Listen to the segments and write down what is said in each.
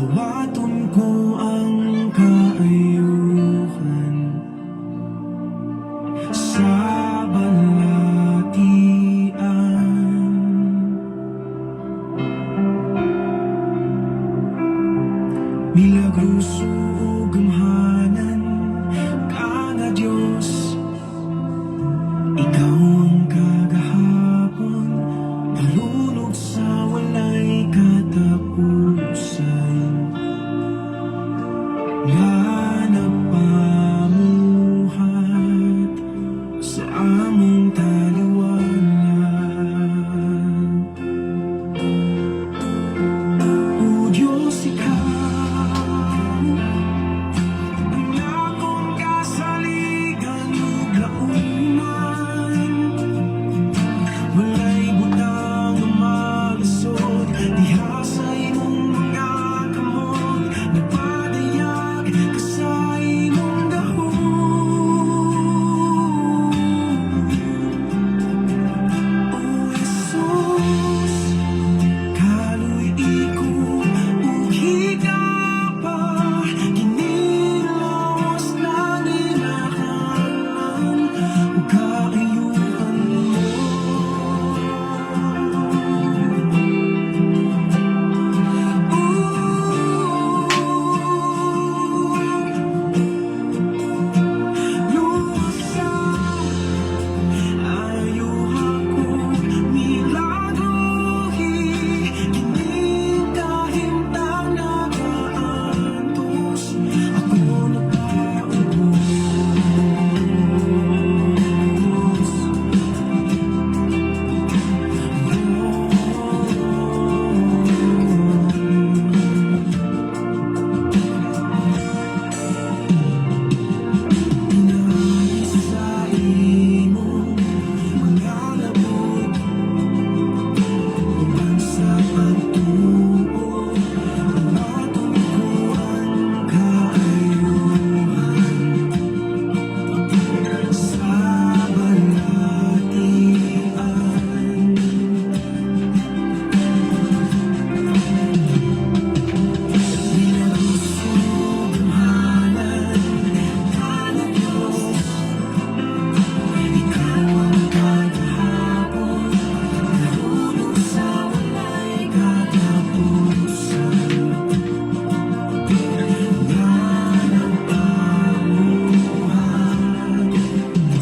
Dawaton ko ang kaayuhan sa balatian. Milagroso ug gamhanan ka nga Dios, ikaw ang kagahapon, karon ug sa walay katapusan, nga nagpamuhat sa among taliwala. O Diyos, ikaw ang akong kasaligan ug lauman. Walay butang nga malisod diha sa imong mga kamot. Nagpadayag ka sa imong gahom. O Jesus, kaluy-i ko ug higaba. Kining lawas nanginahanglan og kaayuhan mo. Luwasa, ayuha ko, milagrohi. Kining kahimtang nagaantos, ako nagpaubos. Pinaagi sa imong mga labot, uban sa pagtuo, dawaton ko ang kaayuhan sa balatian. Milagroso, gamhanan ka nga Diyos, ikaw ang kagahapon, karon ug sa walay katapusan, nga nagpamuhat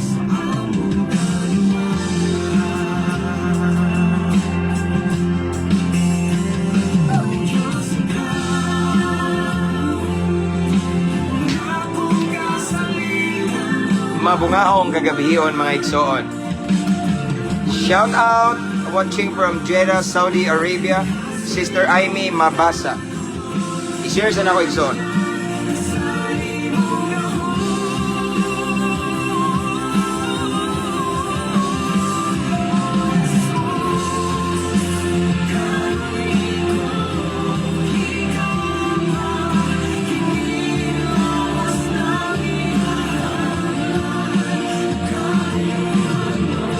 sa among taliwala. O Diyos, ikaw ang akong kasaligan. Mabungaong kagabihon, mga igsoon. Shout out, watching from Jeddah, Saudi Arabia, Sister Amy Mabasa. I-share sa nako, igsoon. Sa imong gahom. Kaluy-i ko, higaba. Kining lawas nanginahanglan kaayuhan mo.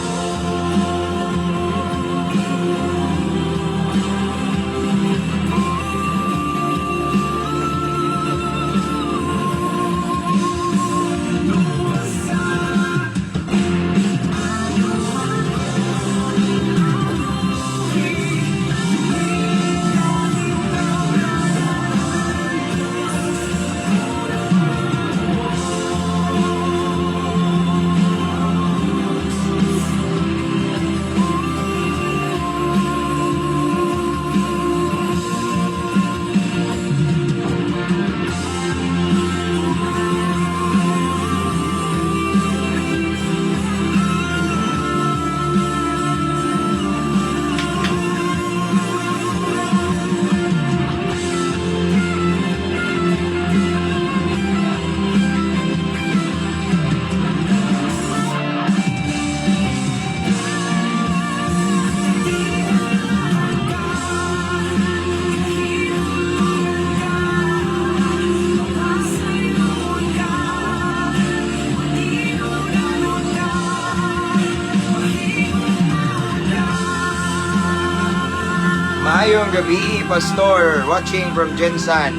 Maayong gabi, Pastor, watching from GenSan.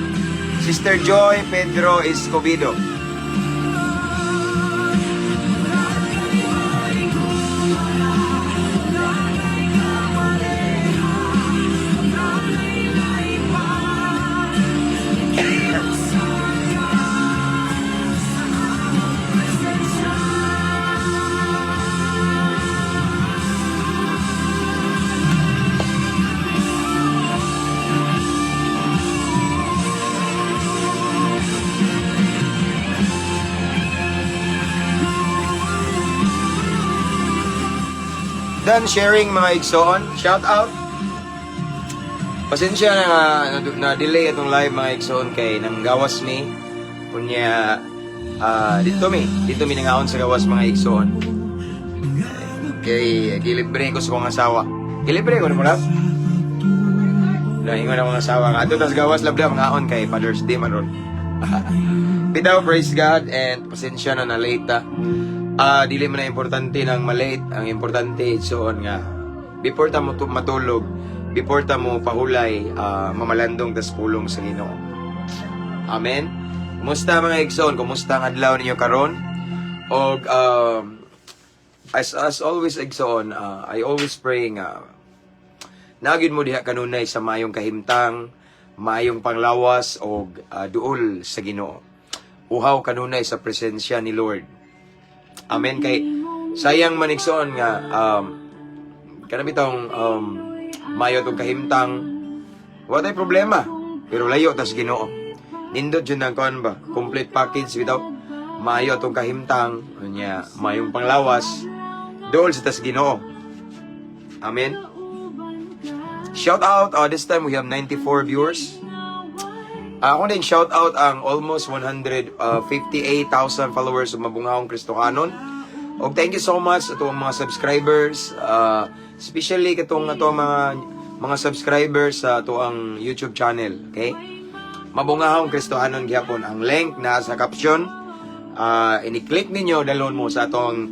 Sister Joy Pedro Escobedo. Done sharing, mga igsoon. Shout out. Pasensya na nga na delay atong live, mga igsoon, kay nang gawas mi. Kunya dito mi nangaon sa gawas, mga igsoon. Kay gilibre ko sa kong asawa. Gilibre ko nimo, love. Na ingon akong asawa nga adto tas gawas, labda, mangaon kay Father's Day man ron. Bitaw, praise God and pasensya na na late ta. Dili man na importante nang malate, ang importante, igsoon, nga before ta mo matulog, before ta mo pahulay, mamalandong tas pulong sa Ginoo. Amen. Kumusta, mga igsoon? Kumusta ang adlaw ninyo karon? Og as always, igsoon, I always pray nga naa gyud mo diha kanunay sa maayong kahimtang, maayong panglawas og duol sa Ginoo. Uhaw kanunay sa presensya ni Lord. Amen. Kay sayang man, igsoon, nga kana bitong maayo tong kahimtang, wa tay problema pero layo tas Ginoo. Nindot jud ang kuan ba, complete package bitaw. Maayo atong kahimtang unya maayong panglawas, duol sa tas Ginoo. Amen. Shout out, this time we have 94 viewers. Ako din shout out ang almost 158,000 followers sa Mabungahong Kristohanon. Og thank you so much sa atong mga subscribers, especially katong ato mga subscribers sa atoang YouTube channel, okay? Mabungahong Kristohanon gihapon ang link na sa caption. Ini-click ninyo, dalhon mo sa atong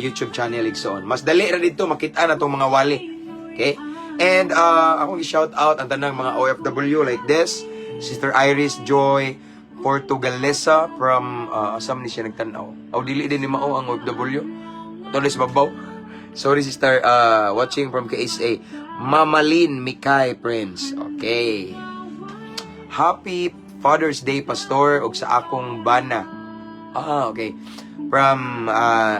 YouTube channel, igsoon. Mas dali ra dito makita na atong mga wali. Okay? And akong i-shout out ang tanang mga OFW like this, Sister Iris Joy Portugalesa from asam ni siya nagtan-aw. Aw, dili din ni mao ang OFW. Tuloy sa babaw. Sorry, sister, watching from KSA. Mamalin Mikay Prince. Okay. Happy Father's Day, Pastor, ug sa akong bana. Ah, okay. From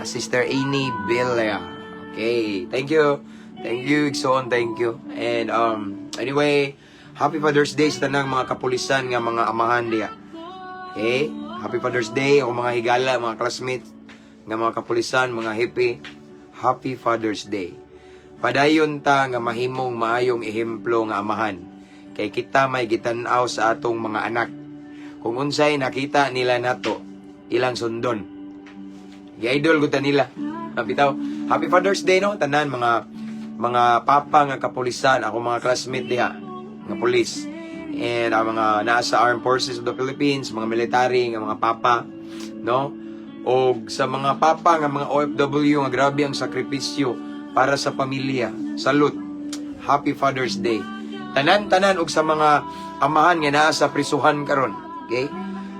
Sister Amy Billa. Okay. Thank you. Thank you, igsoon. Thank you. And anyway, Happy Father's Day sa tanang mga kapulisan nga mga amahan diya. Okay? Happy Father's Day ako mga higala, mga classmates, nga mga kapulisan, mga hippie. Happy Father's Day. Padayon ta nga mahimong maayong ehemplo nga amahan. Kay kita may gitan-aw sa atong mga anak. Kung unsay nakita nila nato, ilang sundon. Gi-idol gud ta nila. Bitaw. Happy Father's Day, no, tanan mga papa nga kapulisan, ako mga classmate diha nga pulis. And ang mga naa sa Armed Forces of the Philippines, mga military nga mga papa, no? Og sa mga papa nga mga OFW nga grabe ang sakripisyo para sa pamilya. Salute. Happy Father's Day. Tanan-tanan og sa mga amahan nga naa sa prisuhan karon. Okay?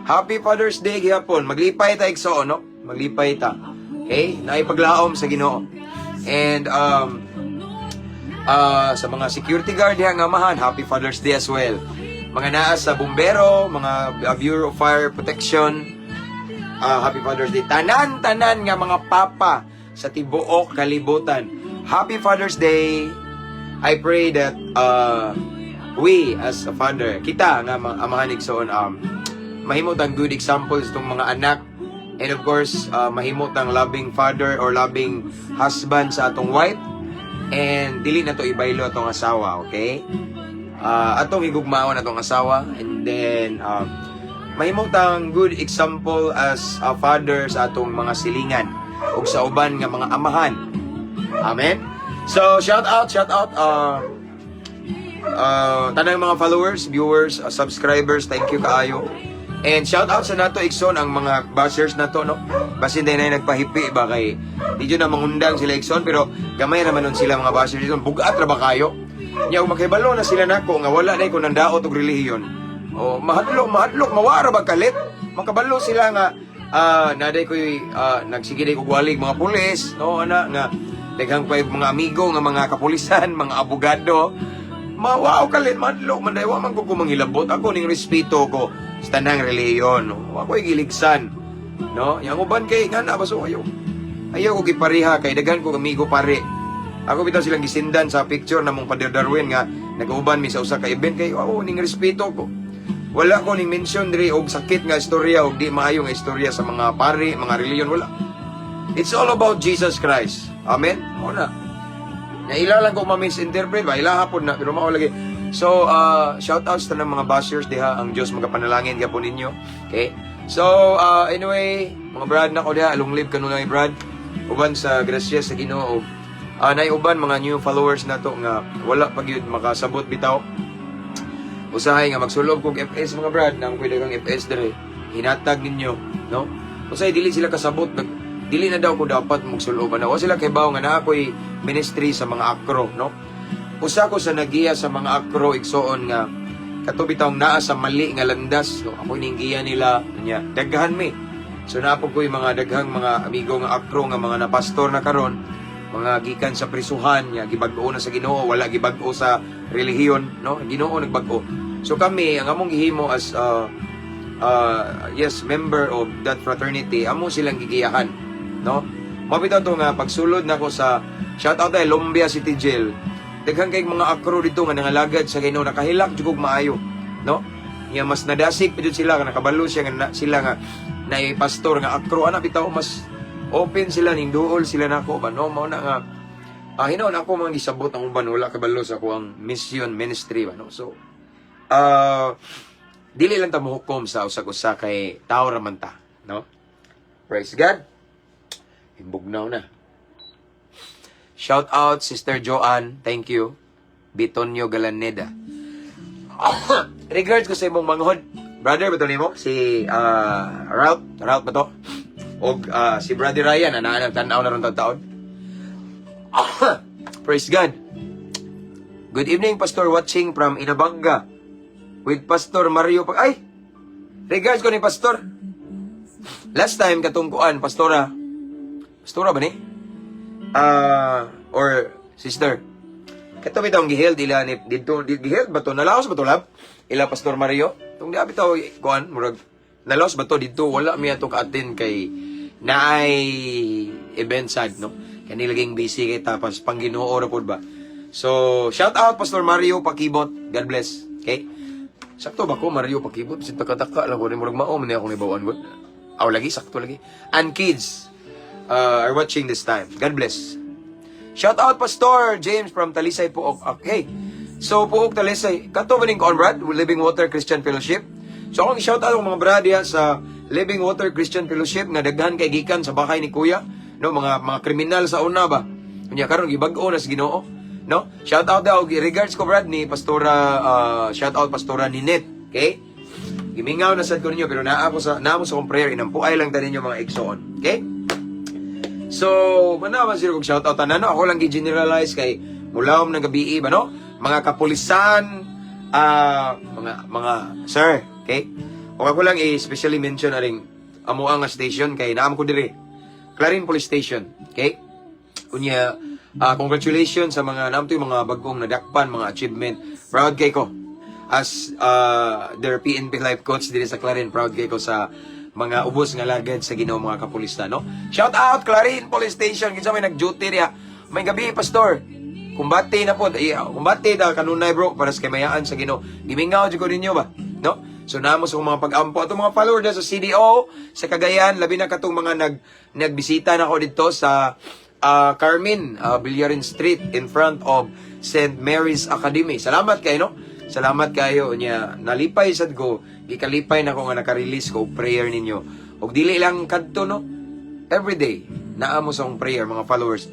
Happy Father's Day gihapon. Maglipay ta, igsoon, no? Maglipay ta. Okay? Naay paglaom sa Ginoo. And sa mga security guard diha nga amahan, Happy Father's Day as well. Mga naa sa bumbero, mga Bureau of Fire Protection, Happy Father's Day. Tanan-tanan nga mga papa sa tibuok kalibutan. Happy Father's Day. I pray that we as a father, kita nga mga amahan, igsoon, mahimo tang good examples itong mga anak and of course mahimo tang loving father or loving husband sa atong wife and dili na to ibaylo atong asawa, okay? Atong higugmaon atong asawa and then mahimo tang good example as a father sa atong mga silingan ug sa uban nga mga amahan. Amen. So shout out, shout out tanang mga followers, viewers, subscribers, thank you kaayo. And shout out sa nato, igsoon, ang mga bashers nato, no. Basin din na nagpahipi ba kay di jud na mangundang sila, igsoon, pero gamay naman nun sila mga bashers, igsoon. Bugat ra ba kayo? Nya ug makahibalo na sila nako nga wala na ko nandaot og relihiyon. O mahadlok, mahadlok, mawara ba kalit? Makabalo sila nga naday ko'y nagsige day kog walig mga pulis, no, ana nga daghang pa mga amigo nga mga kapulisan, mga abogado. Mawao kalit, mahadlok man day, wa man ko manghilabot. Ako ning respeto ko sa tanang relihiyon. No? Wa ko'y giligsan. No? Yang uban kay nga na baso ayo. Ayaw ko gipariha kay daghan ko amigo pare. Ako bitaw silang gisindan sa picture na mong Pader Darwin nga nag-uban mi sa usa ka event kay ako ning respeto ko. Wala ko ning mention diri og sakit nga istorya og di maayo nga istorya sa mga pari, mga reliyon, wala. It's all about Jesus Christ. Amen. Mao na. Naila lang ko ma-misinterpret ba, ila hapon na pero mao lagi. So, shout outs sa mga bashers diha, ang Dios magapanalangin gyapon ninyo. Okay? So, anyway, mga brad na ko diha, long live kanunay, brad. Uban sa grasya sa Ginoo. Nay uban mga new followers nato nga wala pa gyud makasabot bitaw. Usahay nga magsulob kog FS, mga brad, nang pwede kang FS dire. Hinatag ninyo, no? Usahay dili sila kasabot, dili na daw ko dapat magsulob ana. Wa sila kay nga naa ko'y ministry sa mga akro, no? Usa ko sa nagiya sa mga akro, igsoon, nga kato bitawng naa sa mali nga landas, no? Ako ning giya nila nya. Daghan mi. So naa po ko'y mga daghang mga amigo nga akro nga mga napastor na karon, mga gikan sa prisuhan nya gibag-o na sa Ginoo, wala gibag-o sa relihiyon, no? Ginoo nagbag-o. So kami, ang among gihimo as yes, member of that fraternity, amo silang gigiyahan, no? Mao bitaw to nga pagsulod nako sa, shout out ay Lumbia City Jail. Daghan kay mga akro dito nga nangalagad sa Ginoo, nakahilak jud kog maayo, no? Nya mas nadasig pa jud sila nga nakabalo siya nga na, sila nga naay pastor nga akro ana bitaw, mas open sila ning duol sila nako ba, no? Mao na nga hinoon ako mga gisabot ang uban wala kabalo sa ako ang mission ministry ba, no? So dili lang ta mohukom sa usag-usa kay tao ra man ta, no? Praise God. Himbugnaw na. Shout out, Sister Joanne, thank you. Bitonio Galaneda. Regards ko sa imong manghod. Brother ba to nimo? Si Ralph, Ralph ba to? Og si Brother Ryan ana tan-aw na ron taon. Praise God. Good evening, Pastor, watching from Inabanga with Pastor Mario Pag Ay. Regards ko ni Pastor. Last time katong kuan, Pastora. Pastora ba ni? Or sister. Kato bitaw ang giheld ila ni didto di giheld ba to? Nalaos ba to, lab? Ila Pastor Mario. Tung di bitaw kuan murag nalaos ba to didto, wala mi ato ka-attend kay naay event sad, no. Kani laging busy kay tapas pang Ginoo ra pud ba. So, shout out Pastor Mario Pakibot. God bless. Okay? Sakto ba ko Mario Pakibot? Bisin taka-taka lang ko ni murag mao man ni akong nibawaan gud. Aw lagi, sakto lagi. And kids are watching this time. God bless. Shout out Pastor James from Talisay, Pook. Okay. So Pook, Talisay, kato ba ning Conrad, Living Water Christian Fellowship? So akong shout out ang mga brad diha sa Living Water Christian Fellowship nga daghan kay gikan sa bahay ni Kuya, no, mga kriminal sa una ba. Unya karon gibag-o na sa Ginoo, no? Shout out daw, regards ko, brad, ni Pastora, shout out Pastora Ninette, okay? Gimingaw na sad ko ninyo pero naa mo sa akong prayer, inampuay lang ta ninyo, mga igsoon, okay? So, manaman sila kog shout out tanan, no? Ako lang gi-generalize kay mulawom ng gabi ba, no? Mga kapulisan, mga sir, okay? O ako lang i-specially mention aring amo ang station kay naam ko diri. Clarin Police Station, okay? Unya, congratulations sa mga naam to yung mga bagong nadakpan, mga achievement. Proud kay ko. As their PNP life coach diri sa Clarin, proud kay ko sa mga ubos nga lagad sa Ginoo, mga kapulisan, no? Shout out Clarin Police Station, kinsa may nag-duty riya. May gabi, Pastor. Kumbate na po, kumbate da kanunay, bro, para sa kamayaan sa Ginoo. Gimingaw jud ko ninyo ba, no? So namo sa akong mga pag-ampo atong mga follower sa CDO sa Cagayan, labi na katong mga nagbisita na ako dito sa Carmen Villarin Street in front of St. Mary's Academy. Salamat kayo, no? Salamat kayo nya nalipay sad ko, gikalipay na ko nga naka-release ko og prayer ninyo. Og dili lang kadto, no. Every day naa mo sa akong prayer, mga followers.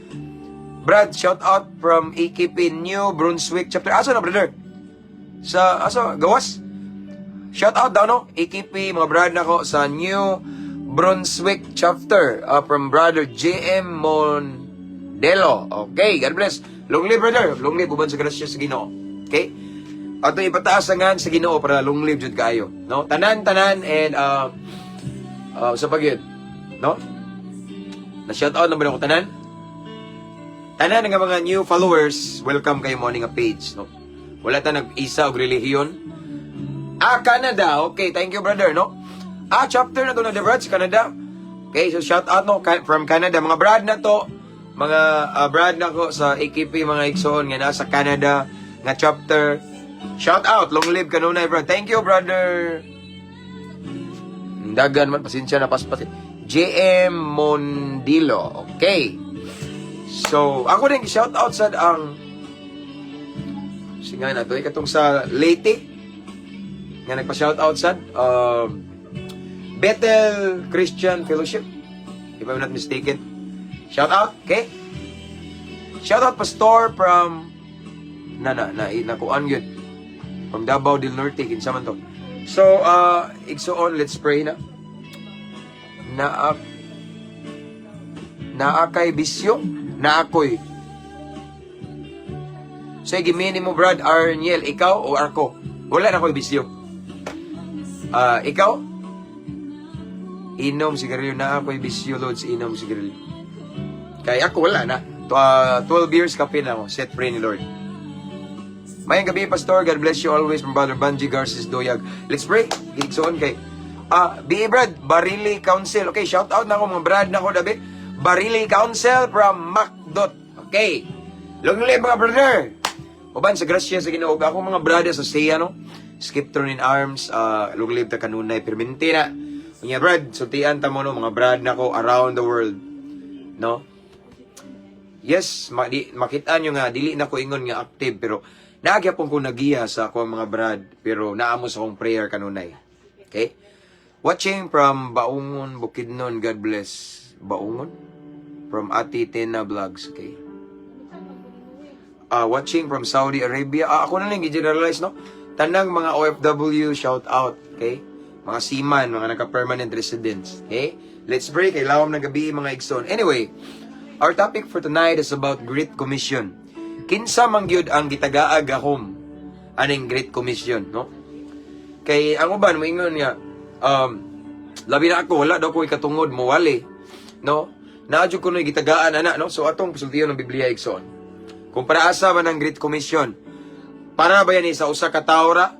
Brad, shout out from AKP New Brunswick chapter. Asa na, brother? Sa asa gawas? Shout out daw, no? AKP mga brad nako sa New Brunswick chapter from Brother JM Mondelo. Okay, God bless. Long live, brother. Long live uban sa grasya sa Ginoo. Okay? Ato ipataas ang ngan sa Ginoo para long live jud kaayo, no? Tanan tanan and sa pagyud, no? Na shout out na ba ko tanan? Tanan nga mga new followers, welcome kayo mo nga page, no? Wala ta nag-isa og relihiyon. Ah, Canada. Okay, thank you, brother, no? Ah, chapter na to na the brad sa Canada. Okay, so shout out, no, from Canada. Mga brad na to, mga brad na ko sa AKP, mga igsoon nga nasa Canada nga chapter. Shout out, long live kanunay, brad. Thank you, brother. Dagan man, pasensya na paspas. JM Mondilo. Okay. So, ako din shout out sad ang singa na to, eh, katong sa Leyte nga nagpa-shout out sad Bethel Christian Fellowship, if I'm not mistaken. Shout out, okay? Shout out, pastor, from na na na nakuan gyud from Davao del Norte, kinsa man to. So, igsoon, let's pray na. Naa kay bisyo, naa koy. So, gimini mo, Brad Arniel, ikaw o ako? Wala na ko'y bisyo. Ah, ikaw? Inom sigarilyo na ako'y bisyo, Lord, sa inom sigarilyo. Kaya ako wala na. 12 years kape na ako, set free ni Lord. Maayong gabii, Pastor. God bless you always from Brother Banji Garces Doyag. Let's pray. Igsoon kay. Ah, B. Brad, Barili Council. Okay, shout out na ako mga brad na ako dabi. Barili Council from Macdot. Okay. Long live, mga brother. Uban sa grasya sa Ginoo, ako mga brother sa siya, no. Skipton in arms, long live ta kanunay perminti na. Unya, brad, sultian ta mo, no, mga brad nako around the world. No? Yes, makita nyo nga dili na ko ingon nga active, pero naagyapon ko nagiya sa akong mga brad, pero naamo sa akong prayer kanunay. Okay? Watching from Baungon, Bukidnon. God bless. Baungon? From Ati Tina Vlogs. Okay. Watching from Saudi Arabia. Ah, ako na lang i-generalize, no? Tanang mga OFW, shout out. Okay? Mga seaman, mga naka-permanent residents. Okay? Let's pray. Kay lawom ng gabi, mga igsoon. Anyway, our topic for tonight is about Great Commission. Kinsa man gyud ang gitagaag gahom aning Great Commission, no? Kay ang uban moingon nga labi na ako, wala daw ko ikatungod mowali, no? Naa jud kuno'y gitagaan ana, no? So atong pasultiyon ng Biblia, igsoon. Kung para asa man ang Great Commission? Para ba yan sa usa ka tawo ra,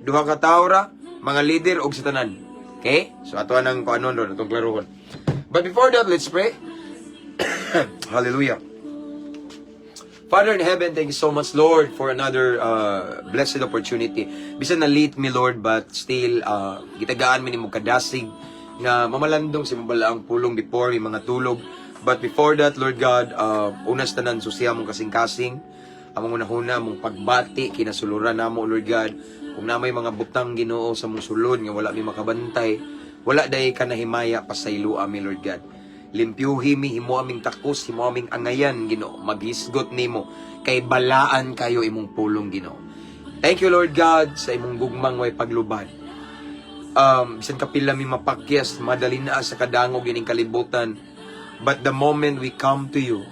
duha ka tawo ra, mga leader og sa tanan? Okay? So ato nang kuanon ron, atong klarohon. But before that, let's pray. Hallelujah. Father in heaven, thank you so much, Lord, for another blessed opportunity. Bisan na late me, Lord, but still, gitagaan mi nimo kadasig nga mamalandong sa imong balaang pulong before mi mga tulog. But before that, Lord God, unas tanan susiha among kasing-kasing, among unahuna, among pagbati, kinasuluran namo, Lord God. Kung naa may mga butang, Ginoo, sa mong sulod nga wala mi makabantay, wala day ka nahimaya, pasayloa mi, Lord God. Limpyuhi mi, himo aming takos, himo aming angayan, Ginoo. Maghisgot nimo kay balaan kayo imong pulong, Ginoo. Thank you, Lord God, sa imong gugmang way paglubad. Bisan kapila mi mapakyas, madali na sa kadangog ining kalibutan. But the moment we come to you,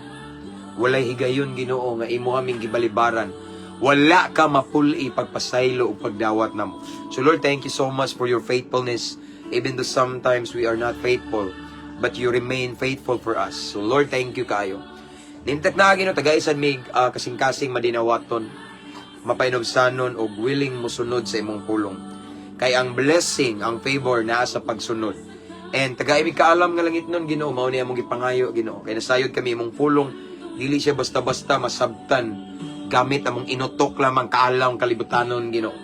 walay higayon, Ginoo, nga imo aming gibalibaran. Wala ka mapuli pagpasaylo o pagdawat namo. So Lord, thank you so much for your faithfulness. Even though sometimes we are not faithful, but you remain faithful for us. So Lord, thank you kayo. Nintak na Ginoo, tagaisan mig kasing-kasing madinawaton, mapainubsanon og willing mosunod sa imong pulong. Kay ang blessing, ang favor naa sa pagsunod. And tagay mi kaalam nga langit nun, Ginoo, mao ni among gipangayo, Ginoo. Kay nasayod kami imong pulong, dili siya basta-basta masabtan gamit among inutok lamang kaalam kalibutanon, Ginoo.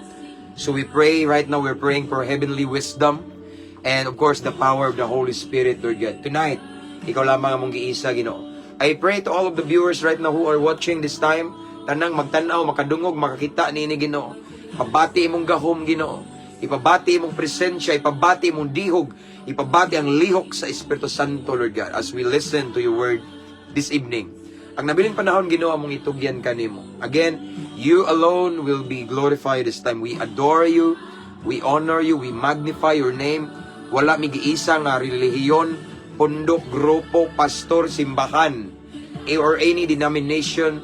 So we pray right now, we're praying for heavenly wisdom and of course the power of the Holy Spirit, Lord God. Tonight, ikaw lamang among giisa, Ginoo. I pray to all of the viewers right now who are watching this time, tanang magtan-aw, makadungog, makakita niini, Ginoo. Pabati imong gahom, Ginoo. Ipabati imong presensya, ipabati imong dihog, ipabati ang lihok sa Espiritu Santo, Lord God, as we listen to your word this evening. Ang nabiling panahon, Ginoo, among itugyan kanimo. Again, you alone will be glorified this time. We adore you, we honor you, we magnify your name. Wala mi giisa nga relihiyon, pundok, grupo, pastor, simbahan, or any denomination.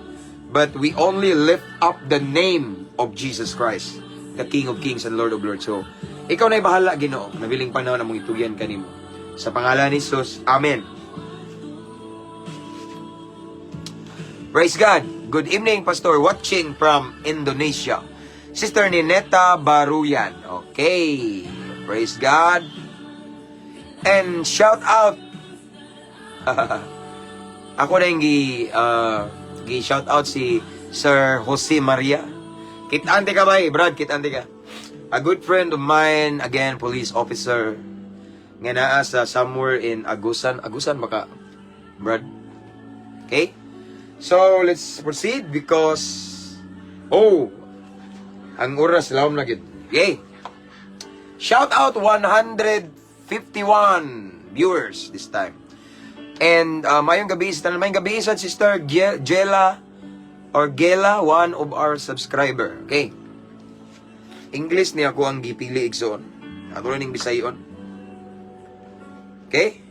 But we only lift up the name of Jesus Christ, the King of Kings and Lord of Lords. So, ikaw na'y bahala, Ginoo. Nabiling panahon among itugyan kanimo. Sa pangalan ni Jesus, Amen. Praise God. Good evening, Pastor. Watching from Indonesia. Sister Nineta Baruyan. Okay. Praise God. And shout out. Ako na yung gi shout out si Sir Jose Maria. Kitante ka ba eh, Brad? Kitante ka. A good friend of mine, again, police officer, nga naa sa somewhere in Agusan. Agusan baka, Brad? Okay? So, let's proceed because, oh, ang oras, lawom na gid. Okay. Shout out 151 viewers this time. And mayong gabi sa tanan, mayong gabi sa Sister Jela or Gela, one of our subscriber. Okay. English niya ako ang gipili, igsoon. Ato ning Bisayon. Okay?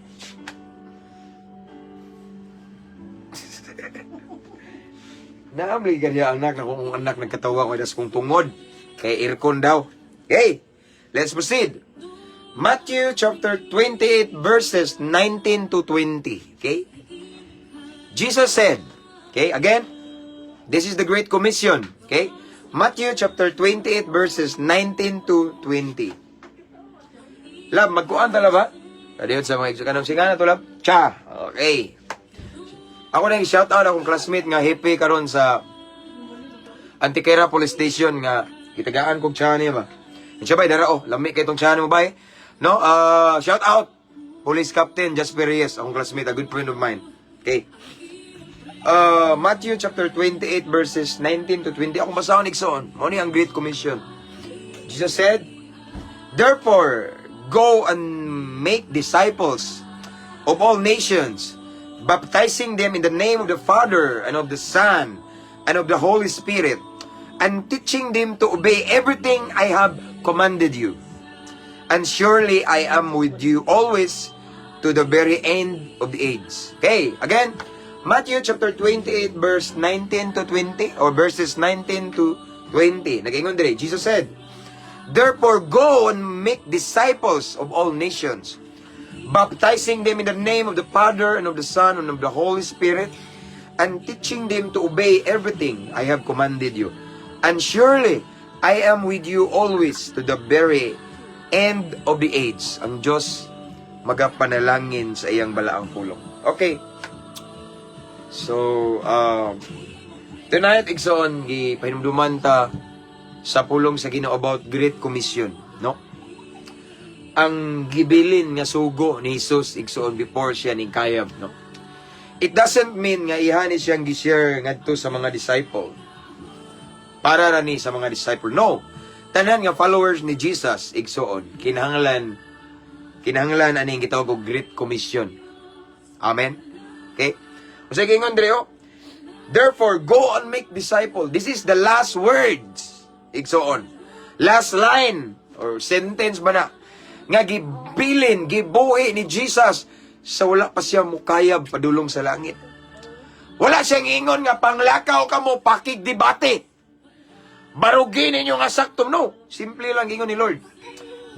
Naamli kanya anak na kung anak nagkatawa ko das kong tungod kay aircon daw. Okay. Let's proceed. Matthew chapter 28 verses 19 to 20. Okay? Jesus said, okay, again, this is the Great Commission. Okay? Matthew chapter 28 verses 19 to 20. Lab, magkuan ta ba? Kadiyo sa mga kanong singa na to, lab? Cha. Okay. Ako na yung shout out akong classmate nga happy karon sa Antiquera Police Station nga gitagaan kog cha niya ba. Siya bay dara oh, lami kay tong cha mo bay. No, shout out Police Captain Jasper Reyes, akong classmate, a good friend of mine. Okay. Matthew chapter 28 verses 19 to 20. Akong basahon, igsoon. Mao ni ang Great Commission. Jesus said, "Therefore, go and make disciples of all nations, baptizing them in the name of the Father and of the Son and of the Holy Spirit, and teaching them to obey everything I have commanded you. And surely I am with you always to the very end of the age." Okay, again, Matthew chapter 28 verse 19 to 20 or verses 19 to 20. Nag-ingon dire, Jesus said, "Therefore go and make disciples of all nations, baptizing them in the name of the Father and of the Son and of the Holy Spirit, and teaching them to obey everything I have commanded you. And surely I am with you always to the very end of the age." Ang Diyos magapanalangin sa iyang balaang pulong. Okay. So, tonight, igsoon, gipahinumduman ta sa pulong sa Ginoo about Great Commission, no? Ang gibilin nga sugo ni Jesus, igsoon, before siya ning kayab, no? It doesn't mean nga ihani siyang gi-share ngadto sa mga disciple. Para ra ni sa mga disciple. No. Tanan nga followers ni Jesus, igsoon, kinahanglan aning gitawag og Great Commission. Amen. Okay? Unsay giingon dire oh? "Therefore, go and make disciple." This is the last words, igsoon. Last line or sentence ba na nga gibilin, gibuhi ni Jesus sa wala pa siya mukayab padulong sa langit. Wala siyang ingon nga panglakaw kamo pakigdebate. Barugin ninyo nga sakto. No. Simple lang ingon ni Lord.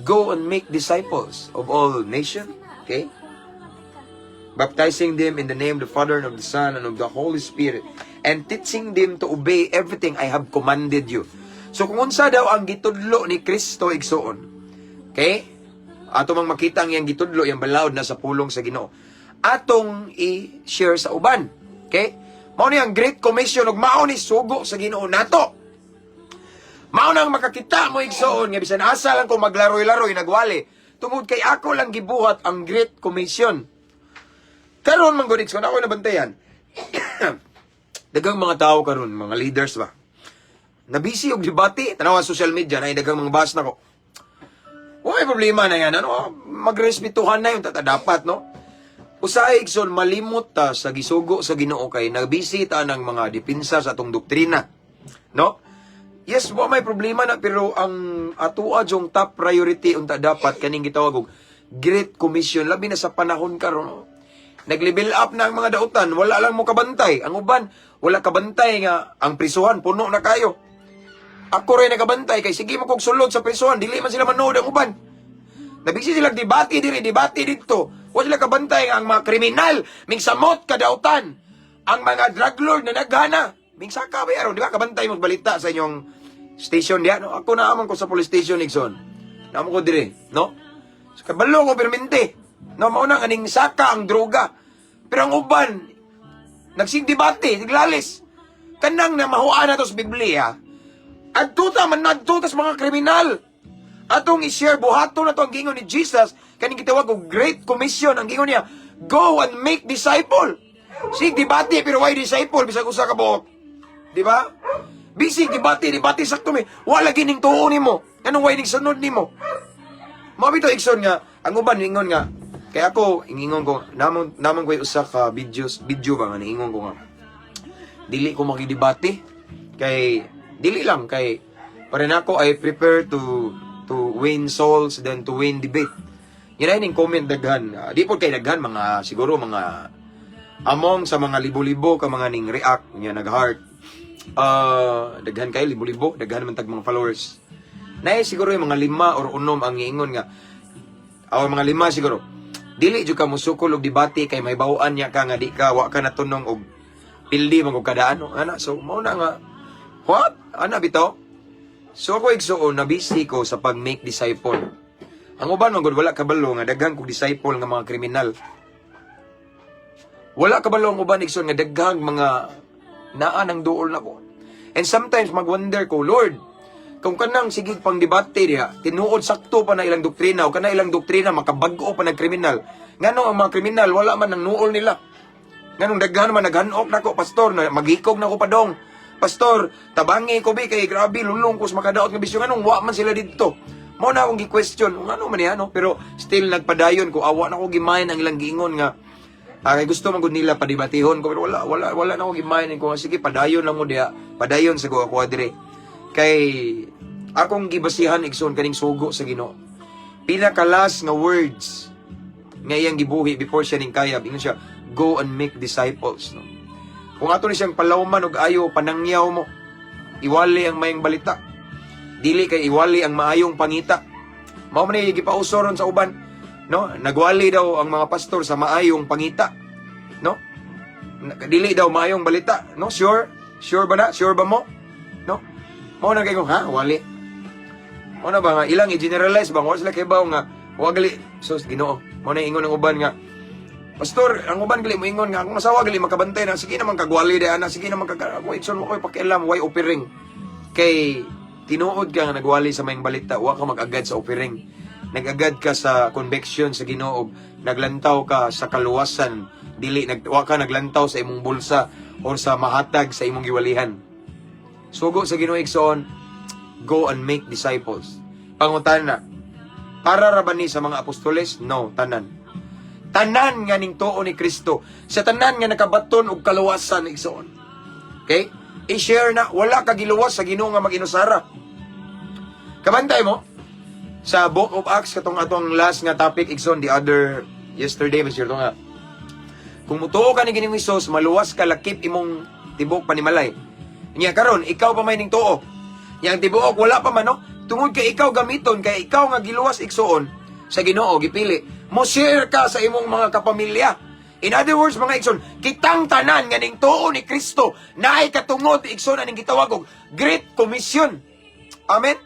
"Go and make disciples of all nation." Okay? "Baptizing them in the name of the Father and of the Son and of the Holy Spirit and teaching them to obey everything I have commanded you." So kung unsa daw ang gitudlo ni Kristo, igsoon. Okay? Ato mang makita ang iyang gitudlo, iyang balaod na sa pulong sa Ginoo. Atong i-share sa uban. Okay? Mao ni ang Great Commission ug mao ni sugo sa Ginoo nato. Mao nang makakita mo, igsoon, nga bisan asa lang ko maglaroy-laroy nagwali tungod kay ako lang gibuhat ang Great Commission. Karon man gud, igsoon, ako nabantayan. Daghang mga tao karon, mga leaders ba? Nabisi og debate, tanawa social media na daghang mga bash nako. Wa may problema na yan. Ano, magrespetuhan na yun, tata dapat, no? Usahay, igsoon, malimot ta sa gisugo sa Ginoo kay nabisi ta ng mga depensa sa atong doktrina. No? Yes, wa may problema na pero ang atoa jong top priority unta dapat kaning gitawag og Great Commission labi na sa panahon karon. No? Nag-level up na ang mga dautan, wala lang mo kabantay. Ang uban, wala kabantay nga ang prisuhan puno na kayo. Ako rin nagabantay kay sige mo kog sulod sa prisuhan, dili man sila manood ang uban. Nabisi sila debate diri, debate didto. Wala sila kabantay nga ang mga kriminal, mingsamot kadautan. Ang mga drug lord na naghana, mingsaka ba aron, di ba? Kabantay mo balita sa inyong station diya, no? Ako naamon ko sa police station, Nixon. Naamon ko dire, no? So, kabalo ko permente. No, mao na aning saka ang droga. Pero ang uban, nagsig debate, naglalis. Kanang na mahuan na to sa Biblia, adto ta man nadto tas mga kriminal. Atong i-share buhaton na to ang gingon ni Jesus kaning gitawag og Great Commission. Ang gingon niya, "Go and make disciple." Sig debate pero why disciple bisag usa ka buok? Di ba? Bisig debate, debate sakto mi. Wala gining tuo nimo. Anong way ning sunod nimo? Mao bitaw, igsoon, nga ang uban ingon nga kay ako ingingon ko namon namon ko usa ka videos video ba nga niingon ko nga dili ko makidebate kay dili lang kay para nako I prepare to win souls than to win debate. Yun ay ning comment daghan. Ah, di po kay daghan, mga siguro mga among sa mga libo-libo ka mga ning react niya, nag-heart. Ah, daghan kay libo-libo, daghan man tag mga followers. Naay siguro yung mga lima or unom ang giingon nga aw mga lima siguro. Dili jud ka musukol og debate kay may bawaan niya ka nga di ka wa ka natunong og pildi man og kadaan, no? Ana, so mao na nga what ana bitaw. So ako, igsuon, na busy ko sa pag-make disciple. Ang uban man gud wala kabalo nga daghan kog disciple nga mga kriminal. Wala kabalo ang uban, igsoon, nga daghang mga naa ng duol nako. And sometimes mag-wonder ko, "Lord, kung kanang sige pang debate diha, tinuod sakto pa na ilang doktrina o kana ilang doktrina makabag-o pa nag kriminal. Ngano ang mga kriminal wala man ang nuol nila? Nganong daghan man naghanok nako, pastor, na maghikog na ko padong. Pastor, tabangi ko bi kay grabe lulong ko sa makadaot nga bisyo, nganong wa man sila didto?" Mao na akong gi-question, kung ano man niya, no? Pero still nagpadayon ko, awa na ko gimain ang ilang giingon nga ah, kay gusto man gud nila padibatihon ko, pero wala wala wala na ko gimain ko, sige, padayon lang mo diha, padayon sa ko ako dire. Kay akong gibasihan, igsoon, kaning sugo sa Ginoo. Pinaka-last nga words nga iyang gibuhi before siya ning kayab, ingon siya, "Go and make disciples," no? Kung ato ni siyang palawman og ayo, panangyaw mo. Iwali ang mayang balita. Dili kay iwali ang maayong pangita. Mao man ni gipauso ron sa uban, no? Nagwali daw ang mga pastor sa maayong pangita, no? Dili daw maayong balita, no? Sure? Sure ba na? Sure ba mo? No? Mao na kay ko, ha? Wali. Mao na ba nga ilang i-generalize ba, wala sila kay nga wa gali sus Ginoo. Mao na ingon ang uban nga, "Pastor, ang uban gali mo ingon nga akong asawa gali makabantay na, sige naman kagwali di ana, sige naman kag ako." Igsoon, mo koy pakialam why offering. Kay tinuod ka nga nagwali sa mayong balita, wa ka mag-agad sa offering. Nag-agad ka sa conviction sa Ginoo, naglantaw ka sa kaluwasan, dili nag wa ka naglantaw sa imong bulsa or sa mahatag sa imong giwalihan. Sugo sa Ginoo, igsoon, go and make disciples. Pangutana, para ra ba ni sa mga apostoles? No, tanan. Tanan nga ning tuo ni Kristo, sa tanan nga nakabaton og kaluwasan, igsoon. Okay? I-share na wala ka giluwas sa Ginoo nga mag-inusara. Kabantay mo sa Book of Acts, katong atong last nga topic, igsoon, the other yesterday ba to nga. Kung mutuo ka ni Ginoong Hesus, maluwas ka lakip imong tibok panimalay. Nya karon ikaw pa may ning tuo. Yang tibuok wala pa man, no? Tungod kay ikaw gamiton, kay ikaw nga giluwas, igsoon, sa Ginoo, gipili. Mo share ka sa imong mga kapamilya. In other words, mga igsoon, kitang tanan nga ning tuo ni Kristo naay katungod, igsoon, aning gitawag og Great Commission. Amen.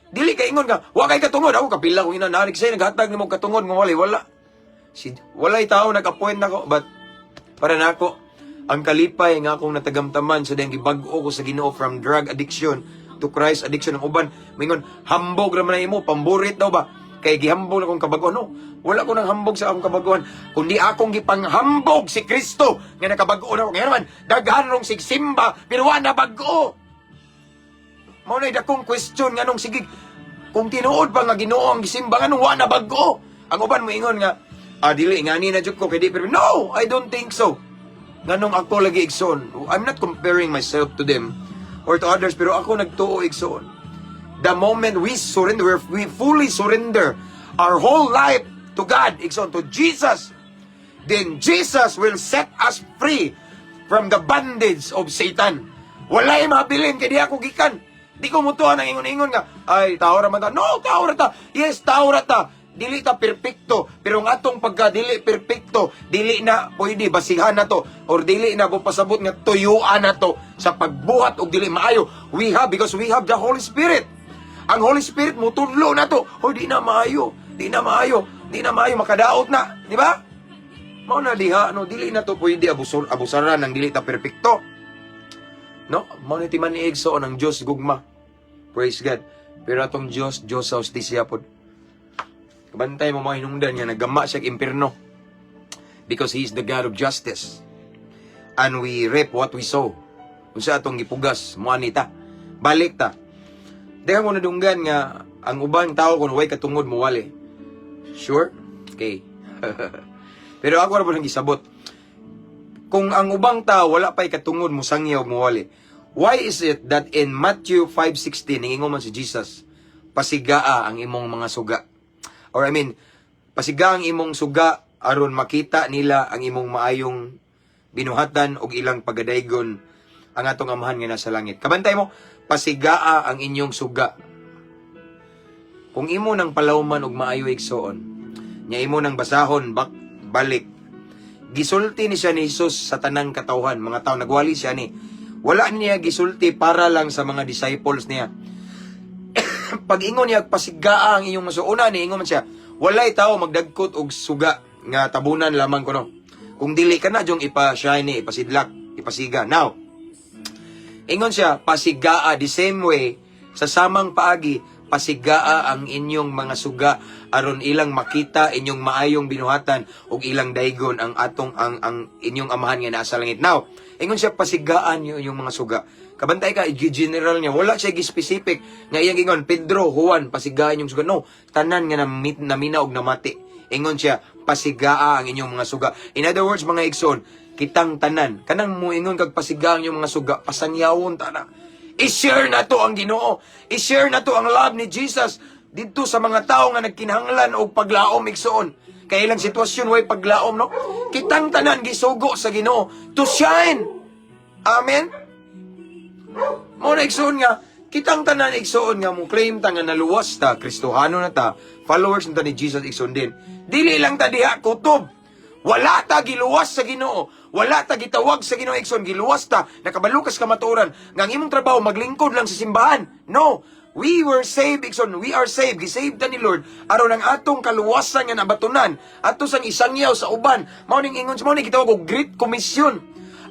Dili kay ingon ka, wa kay katungod. Ako kapila kung ina narik sa'yo, naghatag nimo katungod nga wala wala. Si walay tao nag-appoint nako, but para nako ang kalipay nga akong natagamtaman sa dayang gibag-o ko sa Ginoo from drug addiction to Christ addiction. Ang uban mingon, "Hambog ra man na imo, pamburit daw ba kay gihambog na akong kabaguhan." No, wala ko nang hambog sa akong kabaguhan kundi akong gipanghambog si Kristo nga nakabag-o na ako. Ngayon naman daghan rong sigsimba pero wa na bag-o. Mao na dakong question, nganong sige kung tinuod pa nga Ginoo ang gisimba, nganong wa na bag-o? Ang uban mo ingon nga, "Ah, dili ngani na jud ko kay di," pero no, I don't think so. Nganong ako lagi, igsoon, I'm not comparing myself to them or to others, pero ako nagtuo, igsoon, the moment we surrender, we fully surrender our whole life to God, igsoon, to Jesus, Then Jesus will set us free from the bondage of Satan. Walay mabilin kay di ako gikan. Di ko mutuan ang ingon-ingon nga, "Ay, tao ra man ta." No, tao ra ta. Yes, tao ra ta. Dili ta perpekto, pero ang atong pagka dili perpekto, dili na pwede basihan na to or dili na ko pasabot nga tuyuan na to sa pagbuhat og dili maayo. We have because we have the Holy Spirit. Ang Holy Spirit mutudlo na to. "Hoy, di na maayo, di na maayo, di na maayo, makadaot na," di ba? Mao na diha, no, dili na to pwede abusor abusaran ng dili ta perpekto. No, mao ni timan-i, igsoon, ang Dios gugma. Praise God. Pero atong Dios, Dios sa hustisya pod. Kabantay mo mga hinungdan nga nagama siya impierno. Because He is the God of justice. And we reap what we sow. Kung sa atong gipugas, muani ta. Balik ta. Daghan ko nadunggan nga ang ubang tao kung way katungod muwali. Sure? Okay. Pero ako ra po lang gisabot. Kung ang ubang tao wala pa'y katungod musangyaw muwali, why is it that in Matthew 5:16 ningingon man si Jesus, "Pasigaa ang imong mga suga"? Or I mean, pasiga ang imong suga aron makita nila ang imong maayong binuhatan og ilang pagadaygon ang atong Amahan nga nasa langit. Kabantay mo, pasigaa ang inyong suga. Kung imo nang palawman og maayo, igsoon, nya imo nang basahon bak balik. Gisulti ni siya ni Jesus sa tanang katawhan, mga tao nagwali siya ni. Wala niya gisulti para lang sa mga disciples niya. Pag ingon niya, "Pasigaa ang inyong mga," una ni ingon man siya, walay tao magdagkot og suga nga tabunan lamang kuno. Kung dili ka na jong ipa-shine, ipasidlak, ipasiga. Now, ingon siya, pasigaa the same way, sa samang paagi, pasigaa ang inyong mga suga aron ilang makita inyong maayong binuhatan ug ilang daygon ang atong ang inyong Amahan nga naa sa langit. Now, ingon siya, pasigaan yung inyong mga suga. Kabantay ka, general niya, wala siya gi-specific nga iyang ingon, "Pedro, Juan, pasigaan yung suga." No, tanan nga namina og namati. Ingon siya, "Pasigaa ang inyong mga suga." In other words, mga igsoon, kitang tanan, kanang muingon kag pasigaa ang inyong mga suga, pasangyawon ta na. I-share na to ang Ginoo. I-share na to ang love ni Jesus didto sa mga tao nga nagkinahanglan og paglaom, igsoon. Kay ilang sitwasyon way paglaom, no? Kitang tanan gisugo sa Ginoo to shine. Amen. Mao na, igsoon, nga kitang tanan, igsoon, nga mo claim ta nga naluwas ta, Kristohano na ta, followers na ta ni Jesus, igsoon din. Dili lang ta diha kutob. Wala ta giluwas sa Ginoo. Wala ta gitawag sa Ginoo, igsoon, giluwas ta, nakabalo kas kamatuoran nga ang imong trabaho maglingkod lang sa simbahan. No. We were saved, igsoon. We are saved. Gisave ta ni Lord aron ang atong kaluwasan nga nabatunan ato sang isangyaw sa uban. Mao ning ingon, mao ning gitawag og Great Commission.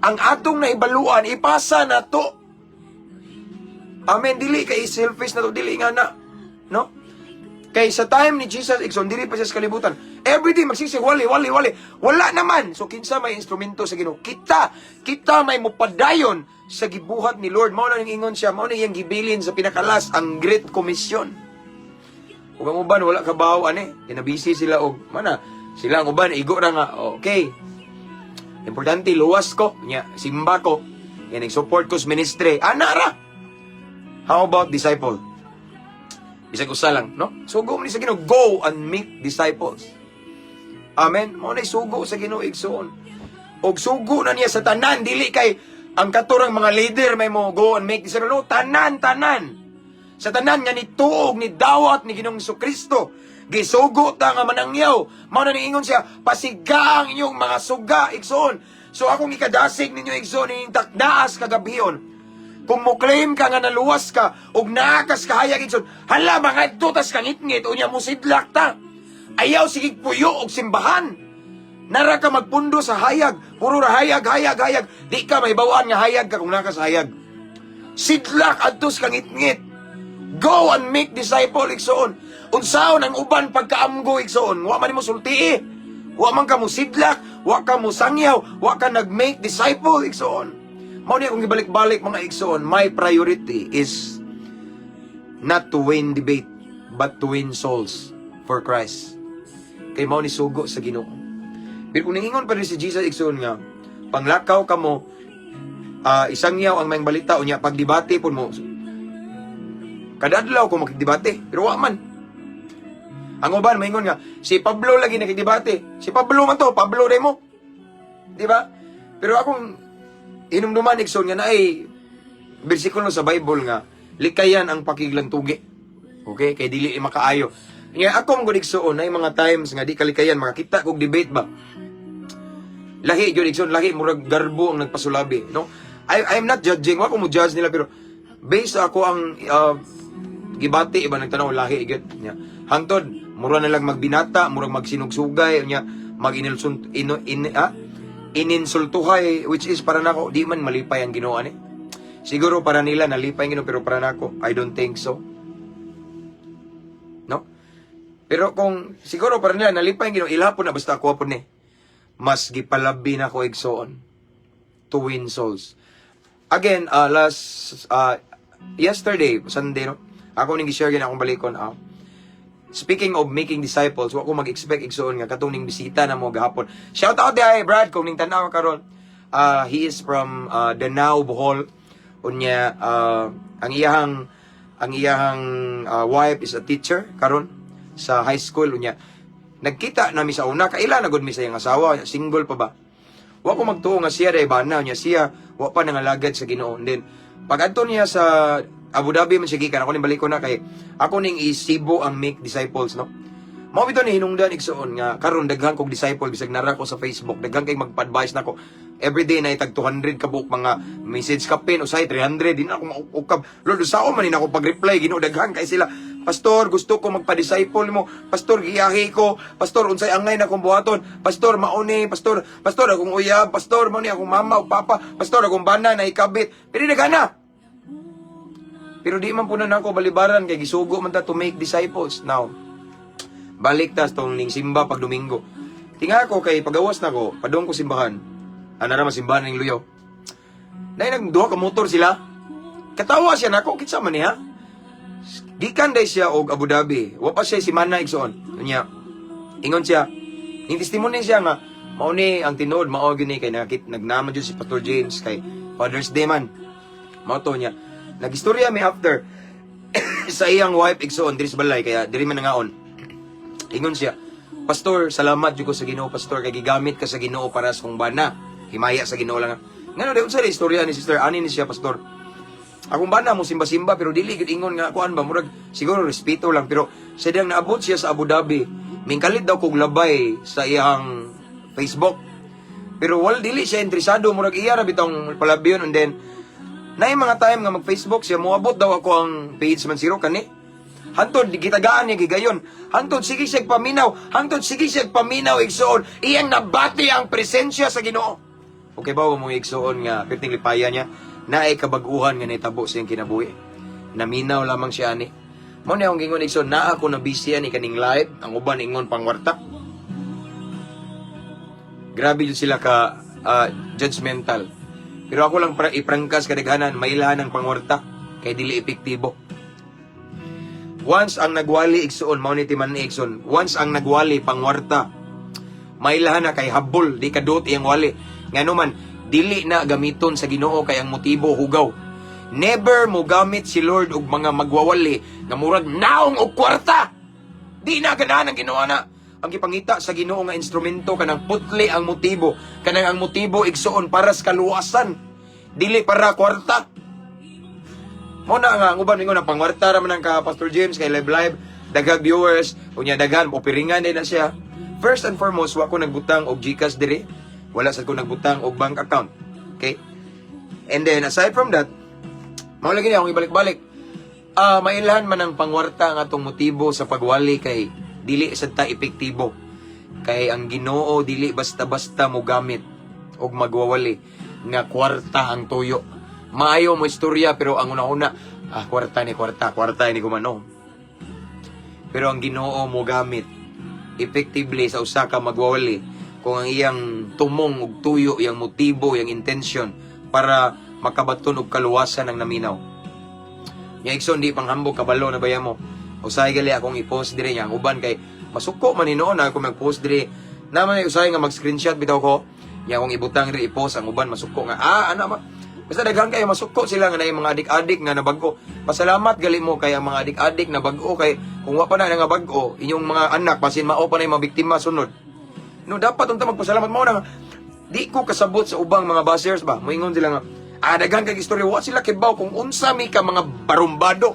Ang atong nahibaluan ipasa nato. Amen. Dili kay selfish na to, dili nga na. No? Kay sa time ni Jesus, igsoon, dili pa siya sa kalibutan. Everyday magsisi, wali, wali, wali. Wala naman. So kinsa may instrumento sa Ginoo? Kita, kita may mupadayon sa gibuhat ni Lord. Mao na ning ingon siya, mao na iyang gibilin sa pinakalas ang Great Commission. Ug ang uban wala ka baw ani, kinabisi sila og mana sila ang uban igo ra nga okay. Importante luwas ko, nya simba ko. Yan support ko sa ministry. Ana ra. How about disciple? Bisag usa lang, no? Sugo ni sa Ginoo, go and make disciples. Amen. Mao na sugo sa Ginoo, igsoon. Og sugo na niya sa tanan, dili kay ang katurang mga leader may mo go and make disciples. No, tanan, tanan. Sa tanan nga ni tuog ni dawat ni Ginoong Kristo. Gisugo ta nga manangyaw. Mao na niingon siya, "Pasiga ang inyong mga suga, igsoon." So akong ikadasig ninyo, igsoon, ining takdaas kagabhion. Kung mo claim ka nga naluwas ka ug naa kas kahayag, igsoon, hala, mga tas kangitngit unya mo sidlak ta. Ayaw sige puyo og simbahan. Nara ka magpundo sa hayag, puro ra hayag, hayag, hayag. Di ka may bawaan nga hayag ka kung naa ka sa hayag. Sidlak adtos kangitngit. Go and make disciple, igsoon. Unsaon ang uban pagkaamgo, igsoon? Wa man nimo sultii. Wa man ka mo sidlak, wa ka mo sangyaw, wa ka nag-make disciple, igsoon. Mao ni akong gibalik-balik, mga igsoon, my priority is not to win debate, but to win souls for Christ. Kay mao ni sugo sa Ginoo. Pero kung ningingon pa rin si Jesus, igsoon, nga panglakaw kamo, isangyaw ang maayong balita unya pagdebate pud mo, kada adlaw ko makigdebate, pero wa man. Ang uban maingon nga si Pablo lagi nakigdebate. Si Pablo man to, Pablo mo. Di ba? Pero akong inumduman, igsoon, nga naay bersikulo sa Bible nga likayan ang pakiglantugi. Okay? Kay dili makaayo. Nga ako man gud, igsoon, naay mga times nga di kalikayan makakita kog debate ba. Lahi gyud, igsoon, lahi, murag garbo ang nagpasulabi, no? I'm not judging, wa ko mo judge nila, pero based sa ako ang gibati iba nagtanaw, lahi gyud nya. Hangtod mura na lang magbinata, murag magsinugsugay nya, maginilsun ino in ah, ininsultuhay, which is para nako di man malipay ang Ginoo ani. Siguro para nila nalipay ang Ginoo, pero para nako, I don't think so. No? Pero kung siguro para nila nalipay ang Ginoo, ilahapon na, basta ako po ni. Mas gipalabi na ko, igsoon, to win souls. Again, last yesterday, Sunday, no? Ako ning gi-share gina akong balikon. Speaking of making disciples, wa ko mag-expect, igsoon, nga katong ning bisita na mo gahapon. Shout out diay, Brad, kung ning tan-aw karon. He is from Danao, Bohol. Unya ang iyahang wife is a teacher karon sa high school. Unya nagkita nami sa una, kaila na gud mi sa iyang asawa, single pa ba. Wa ko magtuo nga siya day bana, unya siya wa pa nangalagad sa Ginoo. And then pag adto niya sa Abu Dhabi man siya gikan, ako ning balik ko na kay ako ning isibo ang make disciples, no? Mao bitaw ni hinungdan, igsoon, nga karon daghan kog disciple bisag nara ko sa Facebook, daghan kay magpa-advise nako. Everyday na itag 200 ka buok mga message kapin, usay 300, di na ako maukab. Lord, usaon man ni nako pag-reply, Ginoo, daghan kay sila. "Pastor, gusto ko magpa-disciple mo. Pastor, giyahi ko. Pastor, unsay angay na akong buhaton? Pastor, mauni, pastor, pastor, akong uyab, pastor, mauni akong mama o papa, pastor, akong bana na ikabit." Pero daghan na. Pero di man po na nako balibaran kay gisugo man ta to make disciples. Now, balik tas tong ning simba pag Domingo. Tinga ko kay pagawas na ko, padung ko simbahan. Ana ra masimbahan ning luyo. Nay nagduha ka motor sila. Katawa siya nako, kinsa man niya? Gikan day siya og Abu Dhabi. Wa pa siya si Mana, igsoon. Unya, ingon siya, ning testimony siya nga mao ni ang tinuod, mao gyud ni kay nakit nagnaman jud si Pastor James kay Father's Day man. Mao to niya. Nagistorya mi after sa iyang wife, igsoon, diri sa balay kaya diri man nangaon. Ingon siya, "Pastor, salamat jud ko sa Ginoo, Pastor, kay gigamit ka sa Ginoo para sa kong bana." Himaya sa Ginoo lang. Ngano di unsa istorya ni sister ani ni siya, "Pastor, akong bana mo simba-simba pero dili gid ingon nga kuan ba, murag siguro respeto lang, pero sa diyang naabot siya sa Abu Dhabi, mingkalit daw kog labay sa iyang Facebook. Pero wal dili siya interesado, murag iya ra bitong palabiyon. And then naay mga time nga mag-Facebook siya, moabot daw ako ang page man zero kani. Hantod gitagaan niya gigayon. Hantod sige siya paminaw, hantod sige siya paminaw, igsoon, iyang nabati ang presensya sa Ginoo." Okay ba mo, igsoon, nga perting lipaya niya, naay kabag-uhan nga nahitabo sa iyang kinabuhi. Naminaw lamang siya ani. Mao ni akong gingon, igsoon, naa ako na busy ani kaning live, ang uban ingon pangwarta. Grabe jud sila ka judgmental. Pero ako lang para iprangkas kadaghanan, mailahan ang pangwarta kay dili epektibo. Once ang nagwali, igsoon, mao ni timan ni, igsoon. Once ang nagwali pangwarta, mailahan na kay habol, di kadot iyang wali. Ngano man, dili na gamiton sa Ginoo kay ang motibo hugaw. Never mo gamit si Lord og mga magwawali nga murag naong og kwarta. Di na ganahan ang Ginoo na. Ang gipangita sa Ginoo nga instrumento kanang putli ang motibo, kanang ang motibo, igsoon, para sa kaluwasan. Dili para kwarta. Mo na nga ang uban mingon na pangwarta ra man ang ka Pastor James kay live live daghang viewers, unya daghan opiringan din na siya. First and foremost, wa ko nagbutang og GCash diri. Wala sad ko nagbutang og bank account. Okay? And then aside from that, mao lagi niya akong ibalik-balik. Ah, mailhan man ang pangwarta ang atong motibo sa pagwali kay dili sad ta epektibo. Kay ang Ginoo dili basta-basta mo gamit og magwawali nga kwarta ang tuyo. Maayo mo istorya pero ang una-una, ah, kwarta ni kwarta, kwarta ni kumano. Pero ang Ginoo mo gamit effectively sa usa ka magwawali kung ang iyang tumong ug tuyo, iyang motibo, iyang intention para makabaton og kaluwasan ang naminaw. Nya igsoon, di panghambog, kabalo na baya mo. Usahay gali akong i-post diri niya ang uban kay masuko man hinuon na ako mag-post diri. Naman usahay nga mag-screenshot bitaw ko. Nya akong ibutang diri, i-post, ang uban masuko nga ah ana ba. Basta daghan kayo masuko sila nga naay mga adik-adik nga nabag-o. Pasalamat gali mo kay ang mga adik-adik na bag-o, kay kung wa pa na nga bag-o, inyong mga anak basin mao pa na yung mga biktima sunod. No, dapat unta magpasalamat mo na. Di ko kasabot sa ubang mga bashers ba. Moingon sila nga, ah, daghan kag istorya, wa sila kibaw kung unsa mi ka mga barumbado.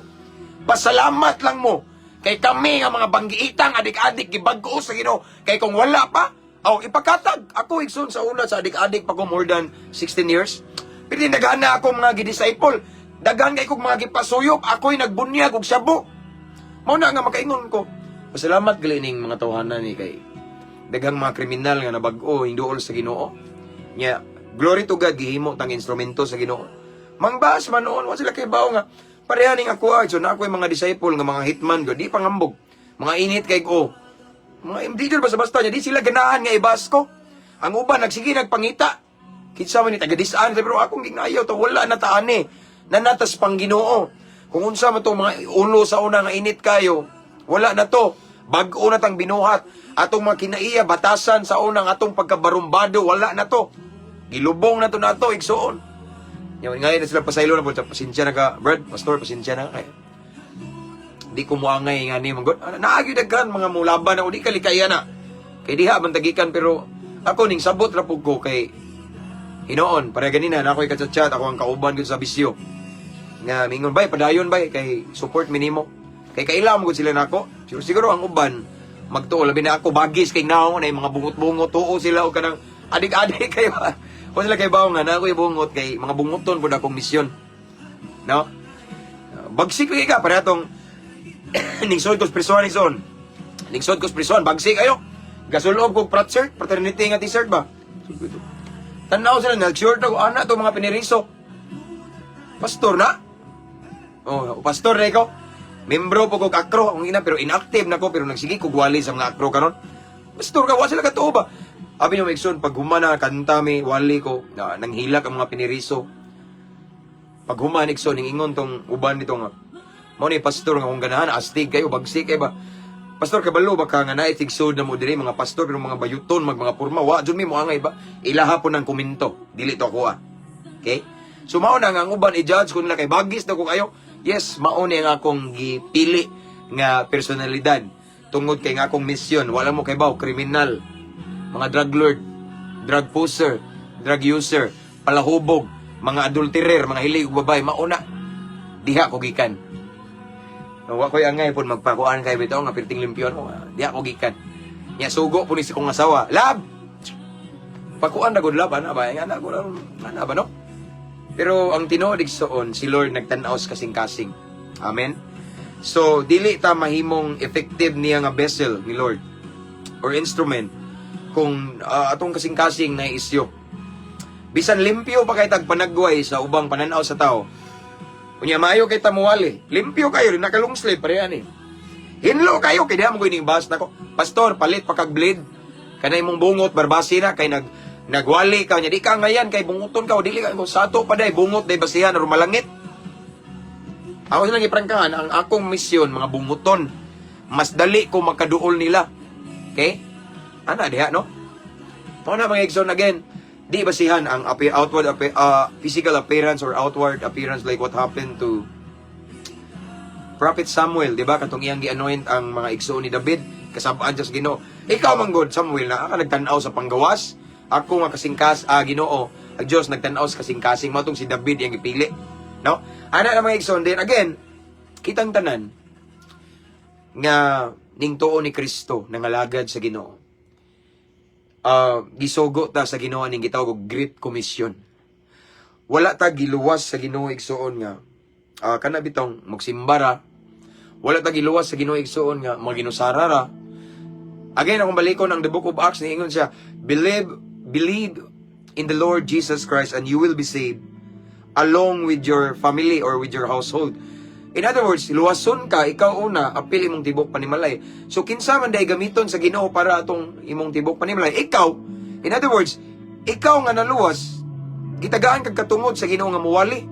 Pasalamat lang mo kay kami nga mga banggiitang adik-adik gibag-o sa Ginoo. Kay kung wala pa, aw ipakatag ako, igsoon, sa una sa adik-adik pa ko more than 16 years. Pero daghan na ako mga gidisciple. Daghan kay kog mga gipasuyop, ako'y nagbunyag og sabo. Mao na nga makaingon ko. Pasalamat gali ning mga tawhana ni kay daghang mga kriminal nga nabag-o hinduol sa Ginoo. Nya, glory to God, gihimo tang instrumento sa Ginoo. Mangbas man noon, wa sila kay bao nga pareha ning ako ah. So na ako yung mga disciple nga mga hitman ko, di pangambog. Mga init kay ko. Mga di jud basta-basta niya, di sila ganahan nga ibas ko. Ang uban nagsige nagpangita. Kinsa man ni taga disaan, pero akong ginayaw to wala na taani. Nanatas pang Ginoo. Kung unsa man to mga ulo sa una nga init kayo, wala na to. Bag-o na tang binuhat. Atong mga kinaiya, batasan sa unang atong pagkabarumbado, wala na to. Gilubong na to nato, igsuon. Yan, ngayon na sila pasaylo na po. Pasensya na ka, Brad, Pastor, pasensya na ka. Di ko muangay nga ni manggod. Naagi daghan mga mulaban na di kalikaya na. Kay diha man tagikan, pero ako ning sabot ra pug ko kay hinoon para ganina na ako'y kachat-chat ako ang kauban gyud sa bisyo. Nga mingon bay padayon bay kay support minimo. Kay kaila mo gud sila nako. Siguro siguro ang uban magtuo labi na ako bagis kay naong na yung mga bungot-bungot tuo sila og kanang adik-adik kayo. Kung sila kay bawo nga na ako'y bungot kay mga bungoton pud akong misyon. No? Bagsik lagi ka para atong ningsod ko sa prisuhan, igsoon. Ningsod ko sa prisuhan, bagsik ayo. Gasulob kog frat shirt, fraternity nga t-shirt ba? Tanaw sila, nag-shirt ako, ana to mga piniriso. Pastor na? Oh, pastor na ikaw. Membro po kog akro, ang ina, pero inactive na ko, pero nagsige kog wali sa mga akro karon. Pastor ka, wa sila katuo ba? Abi nyo, igsoon, pag humana, kanta mi, wali ko, na, nanghilak ang mga piniriso. Pag human, igsoon, ning ingon tong uban nito nga, mao ni pastor nga kung ganahan, astig kayo, bagsik kayo ba? Pastor, kabalo ba ka nga naay tigsod na mo diri mga pastor pero mga bayuton mag mga porma wa jud mi mo angay ba? Ilaha po ng komento, dili to ako ah. Okay? So mao na nga ang uban i-judge ko nila kay bagis na ko kayo. Yes, mao ni ang akong gipili nga personalidad tungod kay nga akong misyon, wala mo kay baw kriminal, mga drug lord, drug pusher, drug user, palahubog, mga adulterer, mga hilig ug babae, mao na. Diha ko gikan. Wa ko'y angay pud magpakuan kay bitaw nga perting limpyon ko. Diha ko gikan. Nya sugo po ni sa kong asawa. Lab! Pakuan na gud lab ana ba? Ana ko ana ba no? Pero ang tinuod, igsoon, si Lord nagtan-aw sa kasing-kasing. Amen. So dili ta mahimong effective niya nga vessel ni Lord or instrument kung atong kasing-kasing na isyo. Bisan limpyo pa kay tag panagway sa ubang pananaw sa tao. Unya maayo kay tamuwali. Limpyo kayo, nakalong sleeve pareha ni. Hinlo kayo kay diha mo ko bas nako. Pastor, palit pa kag blade. Kanay mong bungot barbasi na kay nagwali ka nya di ka ngayan kay bunguton ka o dili ka sa ato pa day bungot day basihan aron malangit. Ako silang iprangkahan ang akong misyon mga bunguton. Mas dali ko makaduol nila. Okay? Ana diha no? Mao na mga igsoon, again, di basihan ang physical appearance or outward appearance, like what happened to Prophet Samuel, di ba? Katong iyang gi-anoint ang mga igsoon ni David, kasabaan siya sa Ginoo. Ikaw man god, Samuel, na ka nagtan-aw sa panggawas. Ako nga kasingkas, Ginoo, ang Dios nagtan-aw sa kasing-kasing mao tong si David iyang gipili. No? Ana na mga igsoon din again, kitang tanan nga ning tuo ni Kristo nangalagad sa Ginoo. Gisugo ta sa Ginoo ning gitawag og Great Commission. Wala ta giluwas sa Ginoo, igsoon, nga kana bitong magsimba ra. Wala ta giluwas sa Ginoo, igsoon, nga maginusara ra. Again, akong balikon ang the Book of Acts, niingon siya, "Believe, believe in the Lord Jesus Christ and you will be saved along with your family or with your household." In other words, luwason ka, ikaw una, apil imong tibok panimalay. So, kinsa man day gamiton sa Ginoo para atong imong tibok panimalay? Ikaw. In other words, ikaw nga naluwas, gitagaan kag katungod sa Ginoo nga muwali.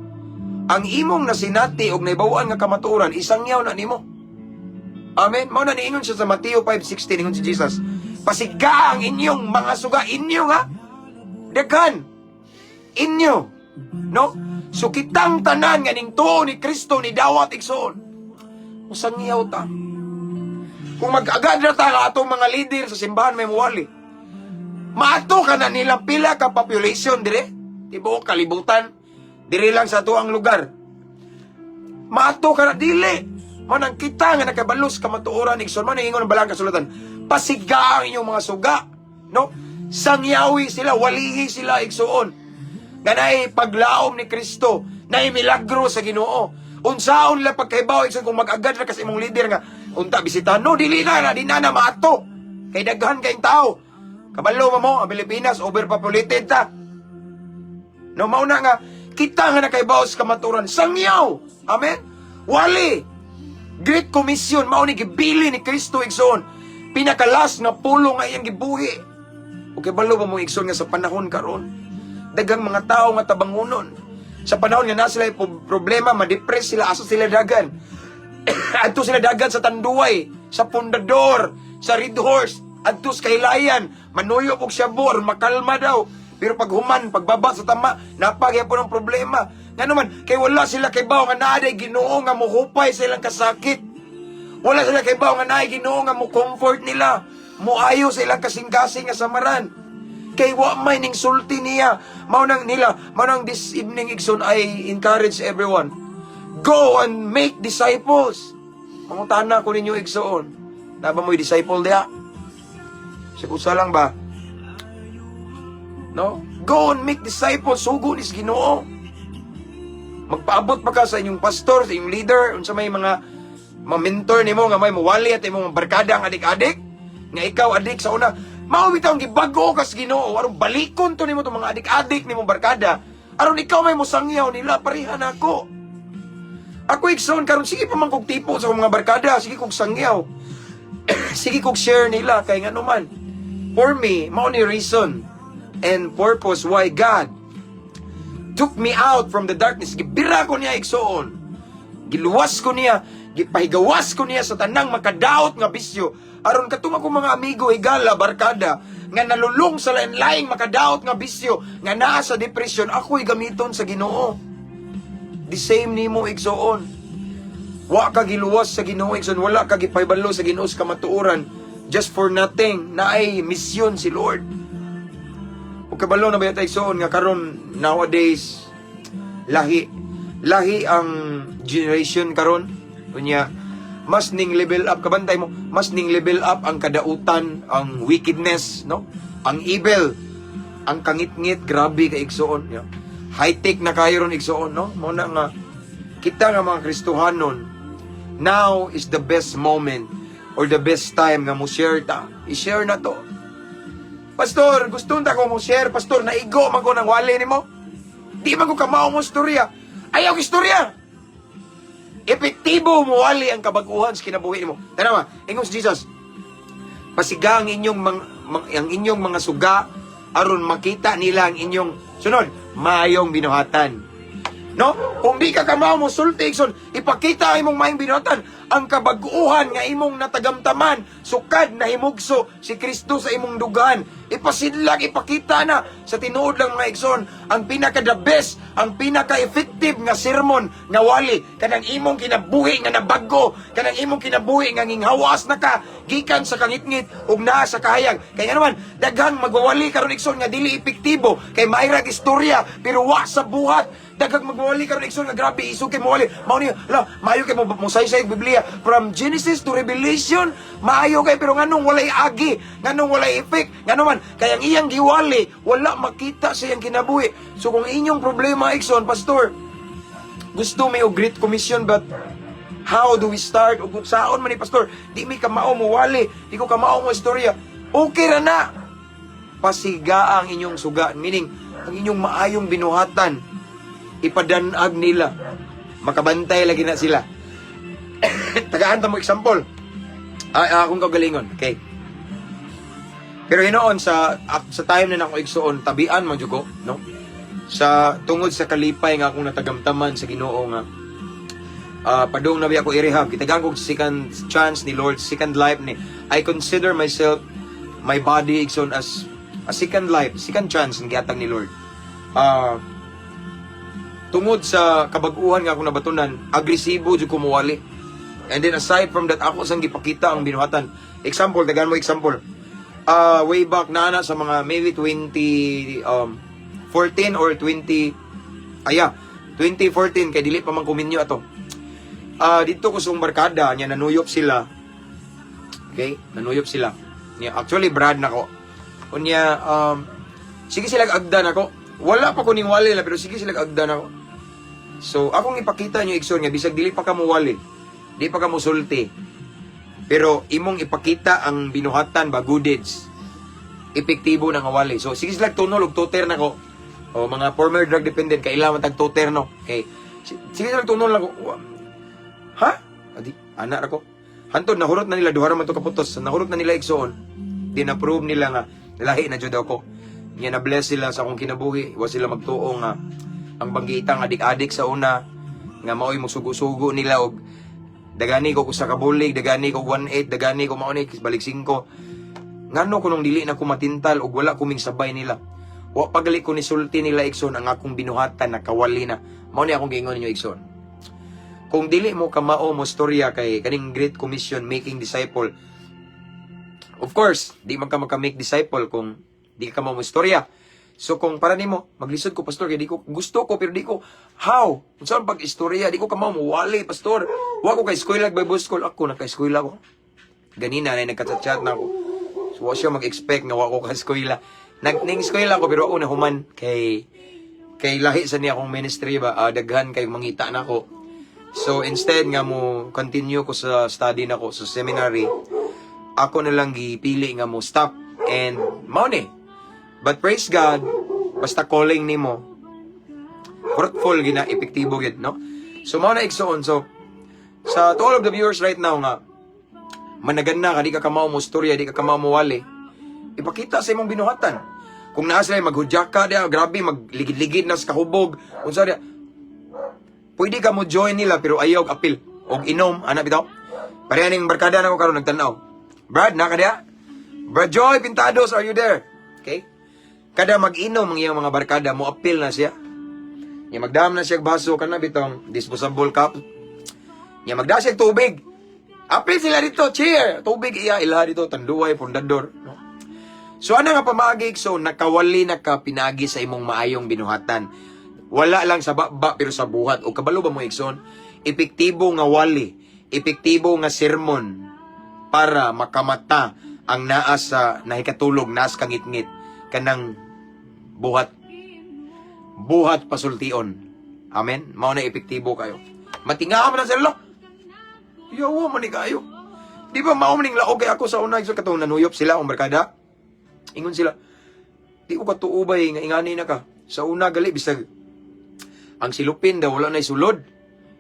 Ang imong nasinati og naibaw-an nga kamatuoran, isangyaw na nimo. Amen. Mao na niingon siya sa Mateo 5:16, ingon si Jesus, "Pasiga ang inyong mga suga inyo nga daghan inyo." No? So kitang tanan nga ning tuo ni Kristo ni dawat, igsoon, musangyaw ta. Kung mag-agad na ta nga atong mga leader sa simbahan may muwali. Maato ka na nila, pila ka population dire? Tibuok kalibutan. Dire lang sa atuang lugar. Maato ka na dili. Manang kita nga nakabalos kamatuoran, igsoon, man ingon ang balang kasulatan. Pasiga ang inyong mga suga, no? Sangyawi sila, walihi sila, igsuon. Nga naay paglaom ni Kristo, naay milagro sa Ginoo. Unsaon la pagkaibaw, igsoon, kung mag-agad ra kasi imong leader nga unta bisitahan, no, dili na na di na na maato. Kay daghan kayong tao. Kabalo mo mo, ang Pilipinas overpopulated ta. No, mauna nga kita nga nakaibaw sa kamatuoran, sangyaw. Amen. Wali. Great Commission mao ni gibili ni Kristo, igsoon. Pinaka-last nga pulong nga iyang gibuhi. O kabalo ba mo, igsoon, nga sa panahon karon, daghang mga tao nga tabangunon. Sa panahon nga naa sila problema, ma-depress sila, asa sila dagan? Adto sila dagan sa Tanduay, sa Pundador, sa Red Horse, adto sa Kahilayan, manuyo og shabu aron makalma daw. Pero pag human, pagbaba sa tama, napagyapon ang problema. Nga naman, kay wala sila kay nga naa day Ginoo nga muhupay sa ilang kasakit. Wala sila kay nga naay Ginoo nga mo comfort nila, muayo sa ilang kasing-kasing nga samaran. Kay wa may ning sulti niya. Mao nang nila, mao nang this evening, igsoon, I encourage everyone. Go and make disciples. Mangutana ko ninyo, igsoon. Naa ba mo'y disciple diha? Sa usa lang ba? No? Go and make disciples. Sugo ni sa Ginoo. Magpaabot pa ka sa inyong pastor, sa inyong leader, unsa may mga mentor nimo nga may muwali at imong barkada ang adik-adik nga ikaw adik sa una. Mao bitaw ang gibago ka sa Ginoo aron balikon to nimo tong mga adik-adik nimong barkada aron ikaw may mosangyaw nila pareha nako. Ako, igsoon, karon sige pa man kog tipo sa akong mga barkada, sige kog sangyaw, sige kog share nila, kay ngano man, for me, mao ni reason and purpose why God took me out from the darkness. Gibira ko niya, igsoon. Giluwas ko niya, gipahigawas ko niya sa tanang makadaot nga bisyo. Aron katong ako mga amigo, higala, barkada, nga nalulong sa lain-laing makadaot nga bisyo, nga naa sa depression, ako'y gamiton sa Ginoo. The same nimo, igsoon. Wa ka giluwas sa Ginoo, igsoon, wala ka gipahibalo sa Ginoo sa kamatuoran just for nothing. Naay misyon si Lord. Ug kabalo na ba yata, igsoon, nga karon nowadays lahi lahi ang generation karon? Unya mas ning level up, kabantay mo, mas ning level up ang kadautan, ang wickedness, no, ang evil, ang kangitngit. Grabe ka, igsoon. High tech na kayo ron, igsoon, no? Mao na nga kita nga mga Kristohanon, now is the best moment or the best time nga mo share ta. I-share na to. "Pastor, gusto ta ko mo share, pastor, naigo man ko ng wali nimo. Di man ko kamao mo istorya." Ayaw istorya. Epektibo mo wali ang kabaguhan sa kinabuhi nimo. Tanawa, ingon si Jesus, pasiga ang inyong mga suga aron makita nila ang inyong sunod maayong binuhatan. No? Kung di ka kamao mo sulti, igsoon, ipakita ang imong maayong binuhatan, ang kabaguhan nga imong natagamtaman, sukad na himugso si Kristo sa imong dugan. Ipasidlag, ipakita na sa tinuod lang, mga igsoon, ang pinaka the best, ang pinaka effective nga sermon nga wali kanang imong kinabuhi nga nabago, kanang imong kinabuhi nga nginghawas na ka gikan sa kangitngit ug naa sa kahayag. Kay nga naman, daghang magwawali karon, igsoon, nga dili epektibo kay mayrag istorya pero wa sa buhat. Daghang magwawali karon, igsoon, nga grabe isog kay mawali. Mao ni la maayo kay mo musaysay og Biblia from Genesis to Revelation, maayo kay, pero nganong walay agi, nganong walay effect? Ngano man, kay ang iyang giwali wala makita sa iyang kinabuhi. So kung inyong problema, igsoon, "Pastor, gusto may og Great Commission, but how do we start? Ug kung saon man ni, pastor, di mi kamao mo wali, di ko kamao mo istorya." Okay ra na. Pasiga ang inyong suga, meaning ang inyong maayong binuhatan, ipadanag nila. Makabantay lagi na sila. Tagaan ta mo example. Ay, akong kagalingon. Okay. Pero hinoon sa time na nako, igsuon, tabian man jud ko, no? Sa tungod sa kalipay nga akong natagamtaman sa Ginoo nga padung na biya ko i-rehab, gitagaan ko second chance ni Lord, second life ni. I consider myself, my body, igsoon, as a second life, second chance nga gihatag ni Lord. Tungod sa kabag-uhan nga akong nabatunan, agresibo jud ko muwali. And then aside from that, ako sang gipakita ang binuhatan. Example, tagaan mo example. Way back na na sa mga maybe 20 14 or 20, aya, 2014, kay dili pa man kuminyo ato. Dito ko sa barkada niya, nanuyop sila. Okay? Nanuyop sila. Niya, actually, brad nako. Unya, sige sila agda nako. Wala pa ko ning wali la, pero sige sila agda nako. So, akong ipakita nyo, igsoon, nga bisag dili pa ka mo wali, di pa ka mo sulti. Pero imong ipakita ang binuhatan ba, good deeds. Epektibo na nga wali. So, sige sila tunol og toter nako. O mga former drug dependent, kailangan tag toter, no. Okay. Sige sila tunol nako. Ha? Adi, ana ra ko. Hantod nahurot na nila, duha ra man to kaputos. Nahurot na nila, igsoon. Din-approve nila nga lahi na jud ako. Nya na bless sila sa akong kinabuhi. Wa sila magtuo nga ang banggita nga adik-adik sa una nga maoy musugo-sugo nila og dagani ko sa kabulig, dagani ko 1.8, dagani ko mao ni balik 5. Ngano kunong dili na ko matintal og wala ko sabay nila. Wa pagali ko ni sulti nila, igsoon, ang akong binuhatan nakawali na. Mao ni akong giingon ninyo, igsoon. Kung dili mo kamao mo storya kay kaning Great Commission, making disciple, of course, di man ka maka-make disciple kung di ka mo istorya. So kung para nimo, maglisod ko, pastor, kay di ko gusto ko pero di ko how? Unsa ang pag-istorya? Di ko kamao mo wali, pastor. Wa ko kay eskwela, Bible school ako, naka-eskwela ko. Ganina na nagka-chat na ako. So wa siya mag-expect nga wa ko ka eskwela. Nag ning eskwela ko pero ako nahuman kay lahi sa niya akong ministry ba, daghan kay mangita na ako. So instead nga mo continue ko sa study nako sa seminary, ako na lang gipili nga mo stop and mao ni. But praise God, basta calling nimo fruitful gina, epektibo gid, no? So mao na, igsoon. So sa to all of the viewers right now nga managan na ka, di ka kamao mo storya, di ka kamao mo wali, ipakita sa imong binuhatan. Kung naa sila maghudya ka diya, grabe magligid-ligid na sa kahubog, unsa diya, pwede ka mo join nila pero ayaw og apil og inom ana bitaw. Pareha ning barkada nako karon nagtan-aw. Brad, na ka diya? Brad Joy Pintados, are you there? Okay? Kada mag-inom ang iyang mga barkada, mo apil na siya. Nya magdam na siya og baso kana bitong disposable cup. Nya magda siya og tubig. Apil sila dito, cheer. Tubig iya ilaha dito, Tanduay, Pundador, no? So ano nga pamaagi, so nakawali na ka pinagi sa imong maayong binuhatan. Wala lang sa baba pero sa buhat. O kabalo ba mo, igsoon? Epektibo nga wali, epektibo nga sermon para makamata ang naa sa nahikatulog, naas kangitngit kanang buhat, buhat pasultion. Amen. Mao na epektibo kayo. Matinga man na sila. Yawa man ni kayo. Di ba mao man ning laog kay ako sa una so katong nanuyop sila ang barkada. Ingon sila, "Di ko katuo bay nga ingani na ka. Sa una gali bisag ang silupin daw wala na sulod.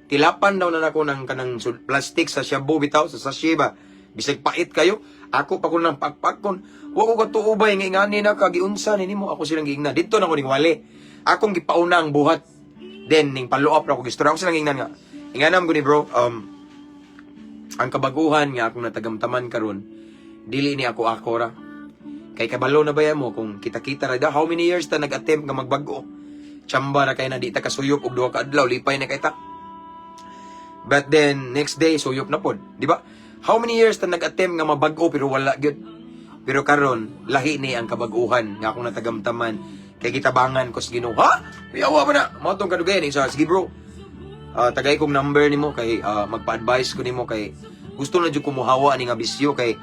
Tilapan daw na nako ng kanang plastic sa shabu bitaw sa sachet ba. Bisag pait kayo, ako pa ko nang pakpakon. Wa ko katuo bay nga ingani na ka, giunsa ni nimo?" Ako silang giingnan. Dito na ko ning wali. Akong gipauna ang buhat. Then ning follow up ra ko gistorya. Ako silang giingnan nga. Inganam ko ni bro, ang kabaguhan nga akong natagamtaman karon dili ni ako ako ra. Kay kabalo na baya mo kung kita-kita ra da, how many years ta nag-attempt nga magbag-o. Chamba ra kay na di ta kasuyop og duha ka adlaw, lipay na kay ta. But then next day suyop na pod, di ba? How many years ta nag-attempt nga mabag-o pero wala gyud. Pero karon lahi ni ang kabag-uhan nga akong natagamtaman kay gitabangan ko sa Ginoo. Ha? Yawa ba na? Mao tong kadugayan isa, sige bro. Tagay kong number nimo kay magpa-advise ko nimo kay gusto na jud ko muhawa ni nga bisyo kay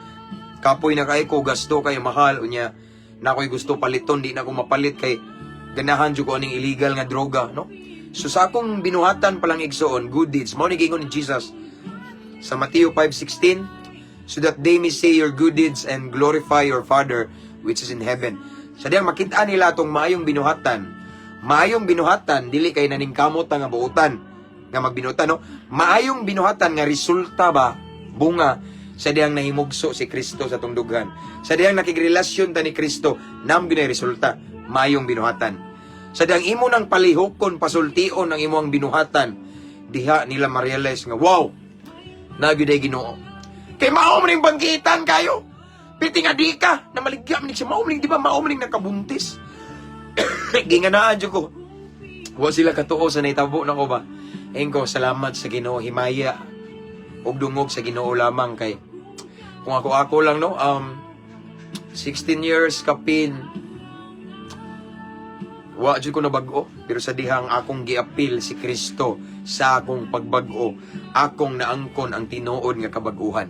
kapoy na kay ko, gasto kay mahal, unya na ako'y gusto paliton, di na ko mapalit kay ganahan jud ko aning illegal nga droga, no? So sa akong binuhatan pa lang, igsoon, good deeds, mao ni giingon ni Jesus sa Matthew 5:16, "So that they may see your good deeds and glorify your Father which is in heaven." Sa diyang makita nila atong maayong binuhatan. Maayong binuhatan dili kay naningkamot nga buutan nga magbinuhatan, no? Maayong binuhatan nga resulta ba, bunga sa diyang nahimugso si Kristo sa atong dughan. Sa diyang nakigrelasyon ta ni Kristo, nam ginay resulta, maayong binuhatan. Sa diyang imo nang palihukon, pasultion ang imong binuhatan, diha nila ma-realize nga, wow, nagyuday Ginoo. Kay mao man ning banggitan kayo. Piti nga di ka, na maligya man siya, mao man ning, di ba, mao man ning nakabuntis. Ginganaan jud ko. Wa sila katuo sa nahitabo nako ba. Engko, salamat sa Ginoo, himaya ug dungog sa Ginoo lamang kay kung ako ako lang, no, 16 years kapin. Wa jud ko nabag-o, pero sa dihang akong giapil si Kristo sa akong pagbag-o, akong naangkon ang tinuod nga kabag-uhan.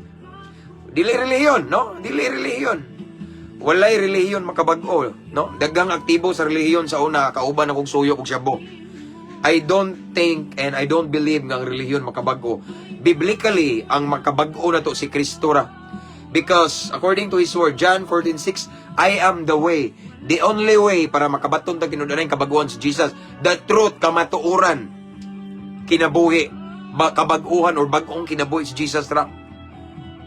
Dili relihiyon, no? Dili relihiyon. Walay relihiyon makabag-o, no? Daghang aktibo sa relihiyon sa una, kauban akong suyo ug syabo. I don't think and I don't believe nga ang relihiyon makabag-o. Biblically, ang makabag-o na to si Kristo ra. Because according to His word, John 14:6, "I am the way." The only way para makabaton ta tinud-anay kabag-uhan si Jesus. The truth, kamatuoran, kinabuhi, kabag-uhan or bag-ong kinabuhi si Jesus ra.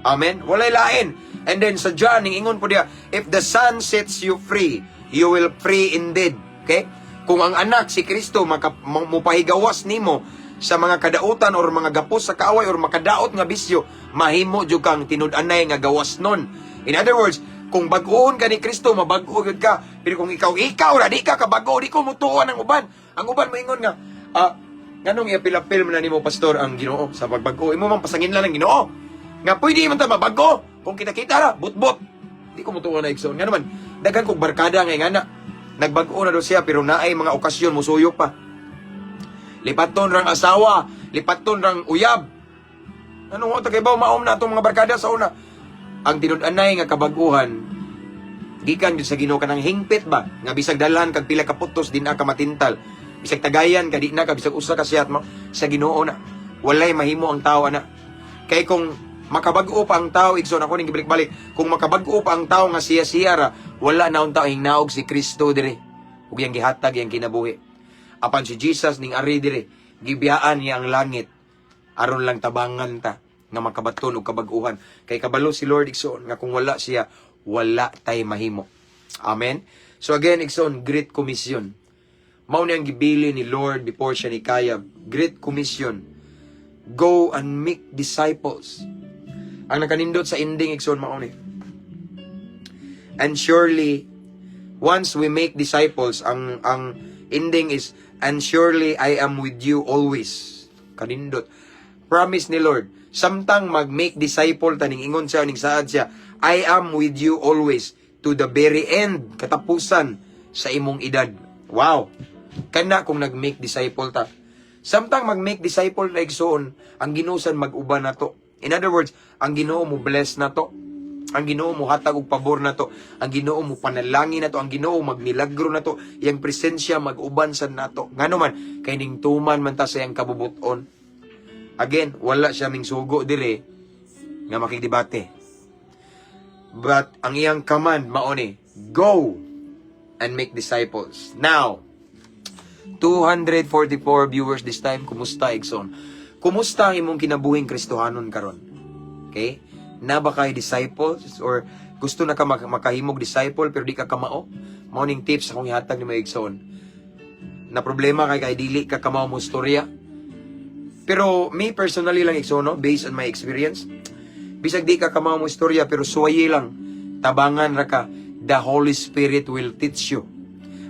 Amen? Walay lain. And then sa John, ingon po diya, "If the Son sets you free, you will free indeed." Okay? Kung ang anak, si Kristo, mupahigawas nimo sa mga kadautan or mga gapos sa kaaway or makadaot nga bisyo, mahimo jud kang tinud-anay nga gawas nun. In other words, kung bag-ohon ka ni Kristo, mabag-o gyud ka. Pero kung ikaw, ikaw ra, di ka kabag-o, di ko mutuon ang uban. Ang uban moingon nga, "Nganong iapil-apil man na nimo, pastor, ang Ginoo sa pagbag-o? Imo man pasangin lang ang Ginoo. Nga pwede man ta mabag-o. Kung kita-kita ra, butbot." Di ko mutuo na, igsoon. Nga naman, daghan kog barkada nga ngana. Nagbag-o na daw siya pero naay mga okasyon musuyo pa. Lipaton rang asawa, lipaton rang uyab. Ano mo kay ba maom na atong mga barkada sa una? Ang tinud-anay nga kabaguhan gikan jud sa Ginoo, kanang hingpit ba nga bisag dalhan kag pila ka putos, di na ka matintal. Bisag tagayan ka, di na ka, bisag usa ka siyat mo sa Ginoo na. Walay mahimo ang tao ana. Kay kung makabag-o pa ang tao, igsoon, ako ning gibalik-balik, kung makabag-o pa ang tao nga siya-siya ra, wala na unta hingnaog si Kristo dire ug iyang gihatag iyang kinabuhi. Apan si Jesus ning ari dire, gibiyaan niya ang langit aron lang tabangan ta nga makabaton og kabag-uhan. Kay kabalo si Lord, igsoon, nga kung wala siya, wala tay mahimo. Amen. So again, igsoon, Great Commission. Mao ni ang gibili ni Lord before siya ni kaya. Great Commission. Go and make disciples. Ang nakanindot sa ending, igsoon, mao ni. And surely, once we make disciples, ang ending is, "And surely I am with you always." Kanindot. Promise ni Lord, samtang mag-make disciple taning ingon siya, ning saad siya, "I am with you always to the very end," katapusan sa imong edad. Wow. Kana kung nag-make disciple ta. Samtang mag-make disciple na, igsoon, ang Ginoo sad mag-uban na to. In other words, ang Ginoo mo bless na to. Ang Ginoo mo hatag og pabor na to. Ang Ginoo mo panalangin na to. Ang Ginoo magmilagro na to. Iyang presensya mag-uban sa nato. Ngano man, kay ning tuman man ta sa iyang kabubuton. Again, wala siya ming sugo dire nga makigdebate. But ang iyang command mao ni, go and make disciples. Now, 244 viewers this time, kumusta, igsoon? Kumusta ang imong kinabuhing Kristohanon karon? Okay? Na ba kay disciples or gusto na ka makahimog disciple pero di ka kamao? Mao ning tips akong ihatag nimo, igsoon. Na problema kay kay dili ka kamao mo storya. Pero me personally lang, igsoon, no, based on my experience, bisag di ka kamao mo istorya pero suwayi lang, tabangan ra ka, the Holy Spirit will teach you.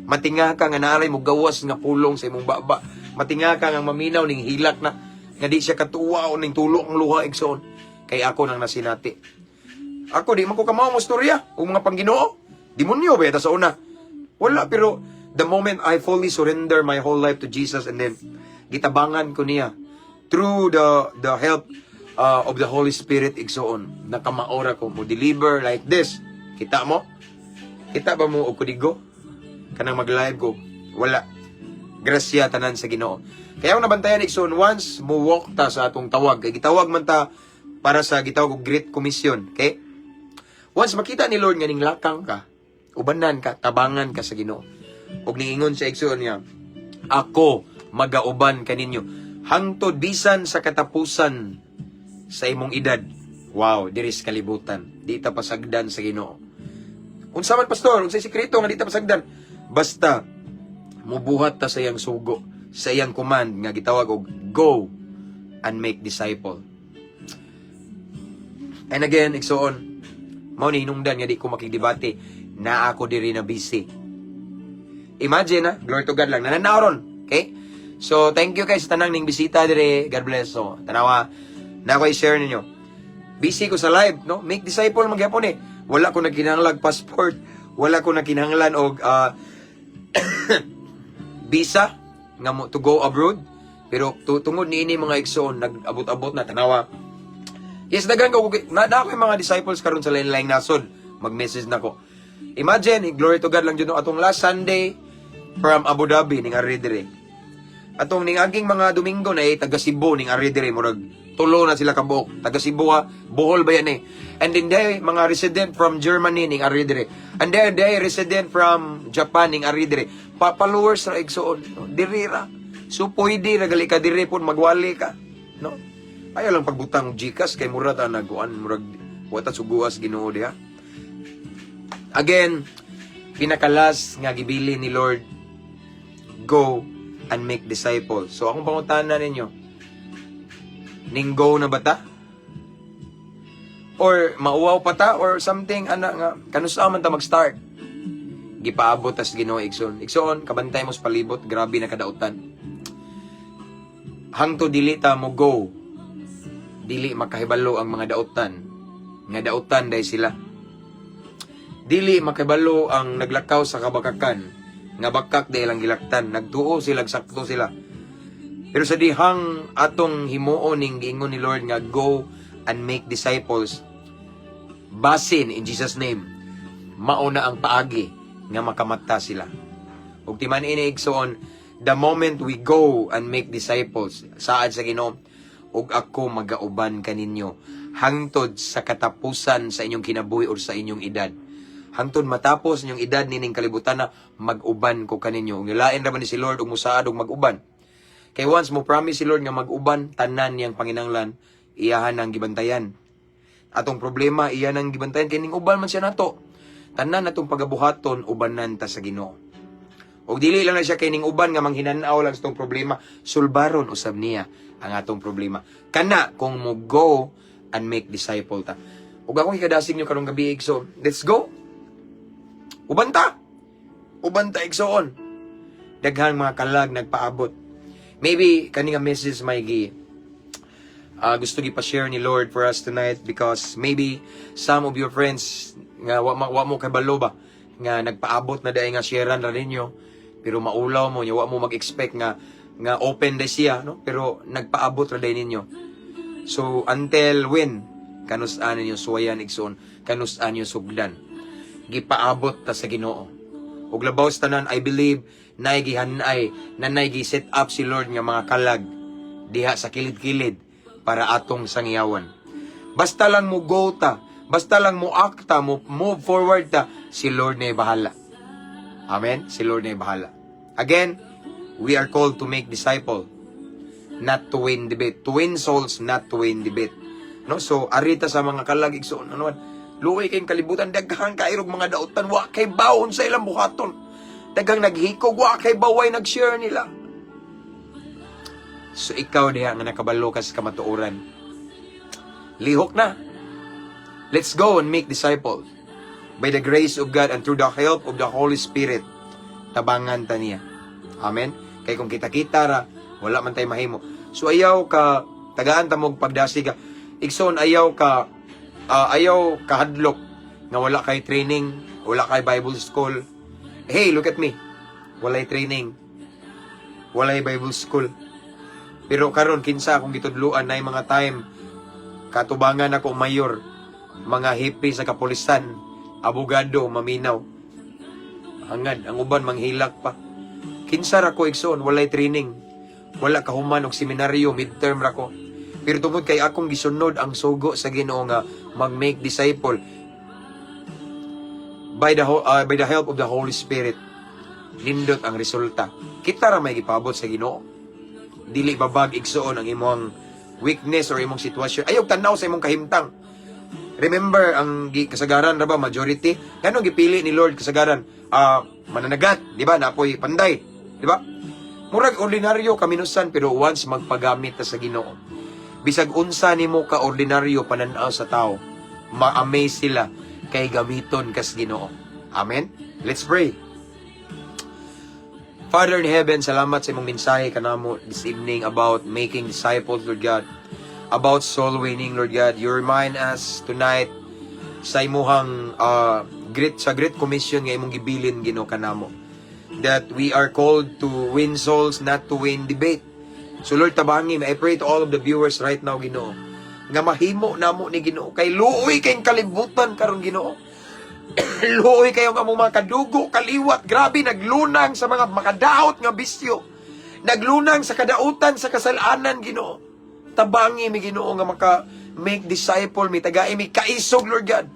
Matinga ka nga naaray mo gawas nga pulong sa imong baba. Matinga ka nga maminaw ning hilak na nga di siya katuwa o ning tulo ang luha, igsoon. Kay ako nang nasinati. Ako di man ko kamao mo istorya o mga pangginoo. Demonyo ba yata sa una? Wala, pero the moment I fully surrender my whole life to Jesus and then gitabangan ko niya through the help of the Holy Spirit, igsoon, nakamaora ko mo deliver like this. Kita mo? Kita ba mo og kudigo? Kanang mag-live ko? Wala. Grasya tanan sa Ginoo. Kaya akong nabantayan, igsoon, once mo walk ta sa atong tawag, kay gitawag man ta para sa gitawag og Great Commission, okay? Once makita ni Lord nga ning lakang ka, ubanan ka, tabangan ka sa Ginoo. Ug niingon sa igsoon niya, "Ako magauban kaninyo hangtod bisan sa katapusan sa imong edad." Wow, diri sa kalibutan, di ta pasagdan sa Ginoo. Unsa man, pastor, unsay sekreto nga di ta pasagdan? Basta mubuhat ta sa iyang sugo, sa iyang command nga gitawag og go and make disciple. And again, igsoon, mao ni hinungdan nga di ko makigdebate na ako diri na busy. Imagine na, glory to God lang, nananaw ron. Okay? So, thank you kay sa tanang ning bisita dire. God bless. So, tanawa, na ako i-share ninyo. Busy ko sa live, no? Make disciple magyapon eh. Wala ko nagkinahanglan passport, wala ko nagkinahanglan og visa nga mo to go abroad. Pero tungod niini, mga igsoon, nag-abot-abot na, tanawa. Yes, daghan ko na ako yung mga disciples karon sa lain-laing nasod. Mag-message na ko. Imagine, glory to God lang jud, no, atong last Sunday from Abu Dhabi ning ari dire. Atong ning aging mga Domingo na eh, taga Cebu ning ari dire, murag tulo na sila kabuok. Taga Cebu ha, Bohol ba yan eh. And then they, mga resident from Germany ning ari dire. And then they resident from Japan ning ari dire. Pa followers ra, igsoon, no? Diri ra. So pwede ra gali ka dire pud magwali ka, no? Ayaw lang pagbutang GCash kay mura ta nagkuan, murag wa ta suguas Ginoo diha. Again, pinaka-last nga gibili ni Lord, go and make disciples. So akong pangutana ninyo, ning go na ba ta? Or mauwaw pa ta or something ana nga kanusa man ta mag-start? Gipaabot tas Ginoo, igsoon. Igsoon, kabantay mo sa palibot, grabe na kadautan. Hangto dili ta mo go, dili makahibalo ang mga dautan nga dautan dahil sila. Dili makahibalo ang naglakaw sa kabakakan nga bakak dahil ang gilaktan. Nagtuo sila, sakto sila. Pero sa dihang atong himuon ning giingon ni Lord nga go and make disciples, basin in Jesus' name, mauna ang paagi nga makamata sila. Ug timan ini, igsoon, the moment we go and make disciples, saad sa Ginoo, "Ug ako magauban kaninyo hangtod sa katapusan sa inyong kinabuhi or sa inyong edad." Hangtod matapos inyong edad nining kalibutan na mag-uban ko kaninyo. Ug lain ra ba ni si Lord ug musaad og mag-uban? Kay once mo promise si Lord nga mag-uban, tanan niyang panginanglan, iyahan ang gibantayan. Atong problema, iyan ang gibantayan kay ning uban man siya nato. Tanan atong pagabuhaton, ubanan ta sa Ginoo. Og dili lang na siya kay ning uban nga manghinanaw lang sa atong problema, sulbaron usab niya ang atong problema. Kana kung mo go and make disciple ta. Ug akong ikadasig niyo karong gabi, so let's go. Uban ta. Uban ta, igsoon. Daghang mga kalag nagpaabot. Maybe kani nga message may gi gusto gi pa-share ni Lord for us tonight because maybe some of your friends nga wa mo kabalo ba nga nagpaabot na dai nga sharean ra ninyo, pero maulaw mo nya wa mo mag-expect nga open dai siya, no? Pero nagpaabot ra dai ninyo. So until when, kanus-an ninyo suwayan, igsoon? Kanus-an ninyo sugdan? Gipaabot ta sa Ginoo. Ug labaw sa tanan, I believe nay gihanay na nay gi set up si Lord nga mga kalag diha sa kilid-kilid para atong sangyawan. Basta lang mo go ta, basta lang mo akta, mo move forward ta, si Lord na bahala. Amen? Si Lord na bahala. Again, we are called to make disciple, not to win debate. To win souls, not to win debate. No? So, arita sa mga kalag, igsoon, ano man, luoy kayong kalibutan, daghang kairog mga dautan, wa kay baon sa ilang buhaton. Daghang naghikog, wa kay baway nag-share nila. So ikaw diha nga nakabalo ka sa kamatuoran, lihok na. Let's go and make disciples. By the grace of God and through the help of the Holy Spirit, tabangan ta niya. Amen? Kay kung kita-kita ra, wala man tay mahimo. So ayaw ka, tagaan ta mog pagdasig ka. Igsoon, ayaw kahadlok nga wala kay training, wala kay Bible school. Hey, look at me. Walay training. Walay Bible school. Pero karon kinsa akong gitudluan? Nay mga time katubangan ako mayor, mga hepe sa kapulisan, abogado, maminaw. Hangad ang uban manghilak pa. Kinsa ra ko, igsoon, walay training. Wala kahuman og seminaryo, midterm ra ko. Pero tungod kay akong gisunod ang sugo sa Ginoo nga mag-make disciple by the help of the Holy Spirit, nindot ang resulta. Kita ra may gipabot sa Ginoo. Dili babag, igsoon, ang imong weakness or imong sitwasyon. Ayaw tanaw sa imong kahimtang. Remember ang kasagaran ra ba, majority nganong gipili ni Lord kasagaran mananagat, di ba? Napoy panday, di ba? Murag ordinaryo kaminusan, pero once magpagamit ta sa Ginoo, bisag unsa nimo ka ordinaryo pananaw sa tao, ma-amaze sila kay gamiton kas Ginoo. Amen. Let's pray. Father in heaven, salamat sa imong mensahe kanamo this evening about making disciples, Lord God, about soul winning, Lord God. You remind us tonight Sa imuhang great sa Great Commission nga imong gibilin, Ginoo, kanamo. That we are called to win souls, not to win debate. So Lord, tabangi, I pray to all of the viewers right now, Ginoo, nga mahimo namo ni, Ginoo, kay luoy kay kalibutan karon, Ginoo. Luoy kayo nga among mga kadugo, kaliwat, grabe naglunang sa mga makadaot nga bisyo. Naglunang sa kadautan sa kasalanan, Ginoo. Tabangi mi, Ginoo, nga maka make disciple mi, tagai mi kaisog, Lord God.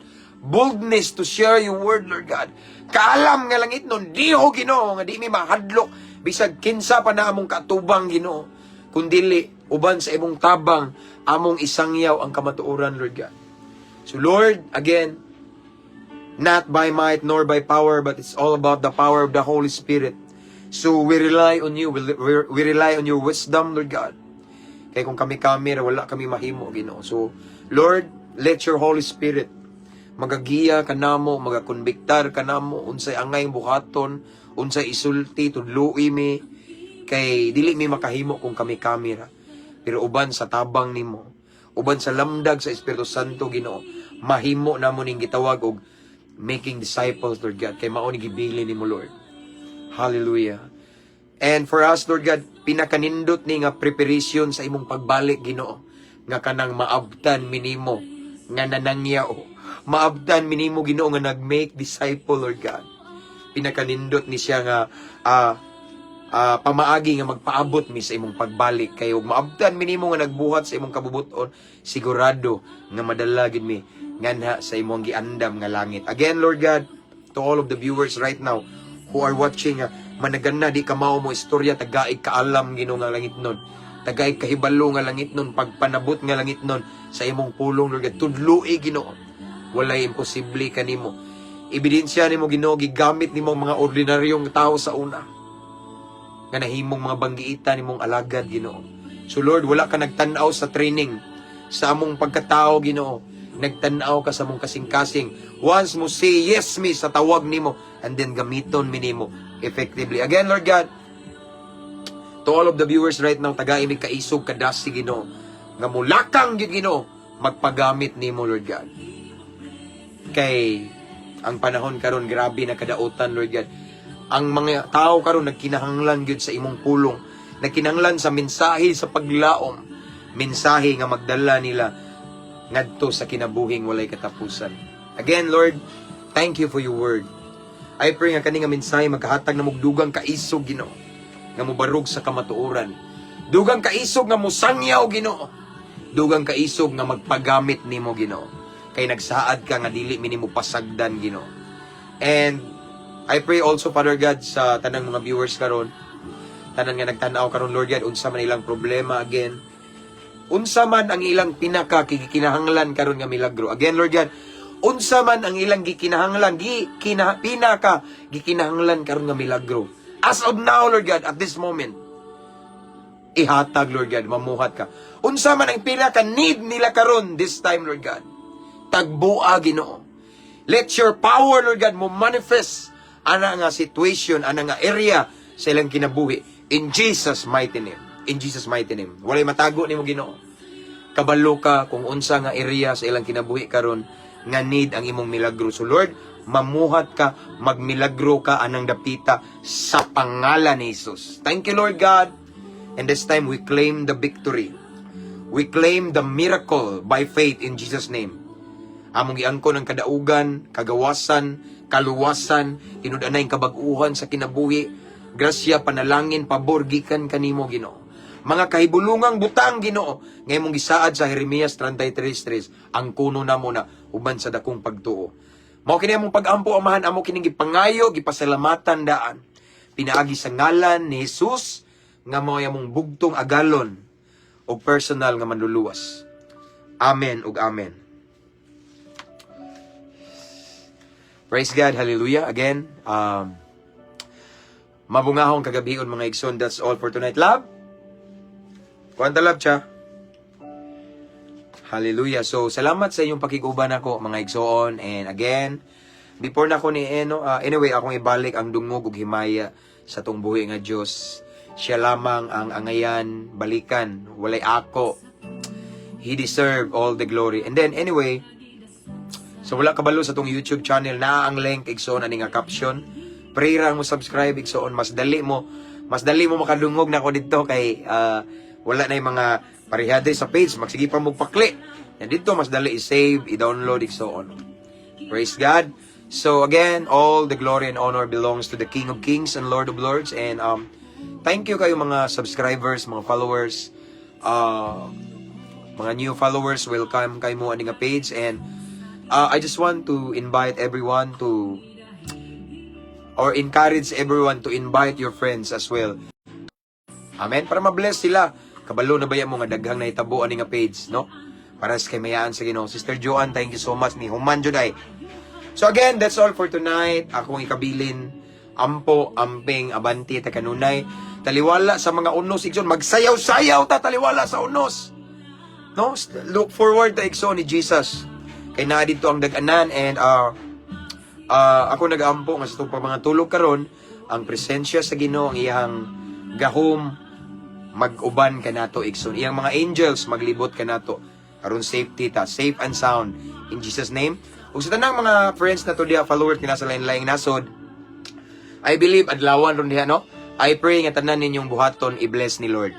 Boldness to share your word, Lord God. Kaalam nga langit nun, diho, Ginoo, nga di mi mahadlok bisag kinsa pa na among katubang, Ginoo. Kundili uban sa imong tabang among isangyaw ang kamatuoran, Lord God. So Lord, again, not by might nor by power, but it's all about the power of the Holy Spirit. So we rely on you. We rely on your wisdom, Lord God. Kay kung kami-kami, wala kami mahimo, Ginoo. So, Lord, let your Holy Spirit magagiya kanamo, magakonbiktar kanamo, unsay angay buhaton, unsay isulti, tudloi mi, kay dili mi makahimo kung kami-kami ra. Pero uban sa tabang nimo, uban sa lamdag sa Espiritu Santo, Ginoo, mahimo namo ning gitawag og making disciples, Lord God, kay mao ni gibili nimo, Lord. Hallelujah. And for us, Lord God, pinakanindot ni nga preparation sa imong pagbalik, Ginoo, nga kanang maabtan minimo nga nanangyaw. Maabtan minimo, Ginoo, nga nag-make disciple, Lord God. Pinakanindot ni siya nga pamaagi nga magpaabot mi sa imong pagbalik, kay ug maabtan minimo nga nagbuhat sa imong kabubuton, sigurado nga madala gid mi nganha sa imong giandam nga langit. Again, Lord God, to all of the viewers right now who are watching, managana di ka mao mo istorya, tagaig kaalam, Ginoo, nga langit nun. Tagaig kahibalo nga langit nun, pagpanabot nga langit nun sa imong pulong, Lord God. Tudloi, Ginoo. Walay imposible kanimo. Ebidensya nimo, Ginoo, gigamit nimo ang mga ordinaryong tao sa una nga nahimong mga banggiita nimong alagad, Ginoo. So Lord, wala ka nagtan-aw sa training sa among pagkatao, Ginoo. Nagtan-aw ka sa among kasing-kasing. Once mo say yes mi sa tawag nimo and then gamiton mi nimo effectively. Again, Lord God, to all of the viewers right now, tagai mi kaisog kadasi, Ginoo, nga mulakang gyud, Ginoo, magpagamit nimo, Lord God. Kay ang panahon karon grabe na kadautan, Lord God. Ang mga tao karon nagkinahanglan gyud sa imong pulong, nagkinahanglan sa mensahe sa paglaom, mensahe nga magdala nila ngadto sa kinabuhing walay katapusan. Again, Lord, thank you for your word. I pray nga kani nga mensahe magkahatag na mugdugang kaisog, Ginoo, nga mobarog sa kamatuoran. Dugang kaisog nga mosangyaw, Ginoo. Dugang kaisog nga magpagamit nimo, Ginoo. Kay nagsaad ka nga dili mi nimo pasagdan, Ginoo. And I pray also, Father God, sa tanang mga viewers karon, tanan nga nagtan-aw karon, Lord God, unsa man ilang problema again, unsa man ang ilang pinaka gikinahanglan karon nga milagro. Again, Lord God, unsa man ang ilang gikinahanglan, pinaka gikinahanglan karon nga milagro. As of now, Lord God, at this moment, ihatag, Lord God, mamuhat ka. Unsa man ang pinaka need nila karon this time, Lord God. Tagboa, Ginoo. Let your power, Lord God, mo manifest ana nga situation, ana nga area sa ilang kinabuhi. In Jesus' mighty name. In Jesus' mighty name. Walay matago nimo, Ginoo. Kabalo ka kung unsa nga area sa ilang kinabuhi karon nga need ang imong milagro. So Lord, mamuhat ka, magmilagro ka anang dapita sa pangalan ni Jesus. Thank you, Lord God. And this time we claim the victory. We claim the miracle by faith in Jesus' name. Among giangkon ang kadaugan, kagawasan, kaluwasan, tinud-anay kabag-uhan sa kinabuhi, grasya, panalangin, pabor gikan kanimo, Ginoo. Mga kahibulungang butang, Ginoo, nga imong gisaad sa Jeremias 33:3, ang kuno namo na uban sa dakong pagtuo. Mao kini among pag-ampo, Amahan, amo kining gipangayo, gipasalamatan daan. Pinaagi sa ngalan ni Jesus nga mao among bugtong agalon og personal nga manluluwas. Amen ug amen. Praise God, hallelujah. Again, mabungahong kagabion, mga igsoon. That's all for tonight. Love? Kuanta love siya. Hallelujah. So, salamat sa inyong pakiguban ako, mga igsoon. And again, before na ako ni Eno, anyway, akong ibalik ang dungog ug himaya sa tong buhi nga Dios. Siya lamang ang angayan, balikan, walay ako. He deserve all the glory. And then, anyway, sa So wala kabalo sa atong YouTube channel, naa ang link, igsoon, ani nga caption. Pray ra mo subscribe, igsoon, mas dali mo makadungog nako didto kay wala na yung mga parehade sa page, magsige pa mo pakli. Yan didto mas dali i-save, i-download, igsoon. Praise God. So again, all the glory and honor belongs to the King of Kings and Lord of Lords, and thank you kayo mga subscribers, mga followers, mga new followers, welcome kay mo ani nga page, and I just want to invite everyone to or encourage everyone to invite your friends as well. Amen. Para ma-bless sila. Kabalo na baya mo nga daghang nahitabo ani nga page, no? Para sa kaymayaan sa Ginoo. Sister Joanne, thank you so much ni human jud ay. So again, that's all for tonight. Akong ikabilin, ampo, amping, abanti, ta kanunay. Taliwala sa mga unos, igsoon. Magsayaw-sayaw ta, taliwala sa unos. No? Look forward ta, igsoon, ni Jesus. Kay naa didto ang dag-anan and ako nagaampo nga sa itong mga tulog karon, ang presensya sa Ginoo, ang iyang gahom mag-uban kanato, igsoon. Iyang mga angels maglibot kanato aron safety ta, safe and sound in Jesus' name. Ug sa tanang mga friends nato diha, followers nila sa lain-laing nasod, I believe adlawan ron diha, no? I pray nga tanan ninyong buhaton i-bless ni Lord.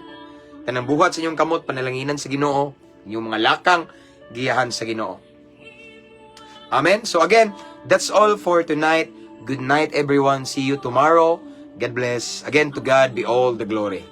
Tanang buhat sa inyong kamot panalanginan sa Ginoo, inyong mga lakang giyahan sa Ginoo. Amen. So again, that's all for tonight. Good night, everyone. See you tomorrow. God bless. Again, to God be all the glory.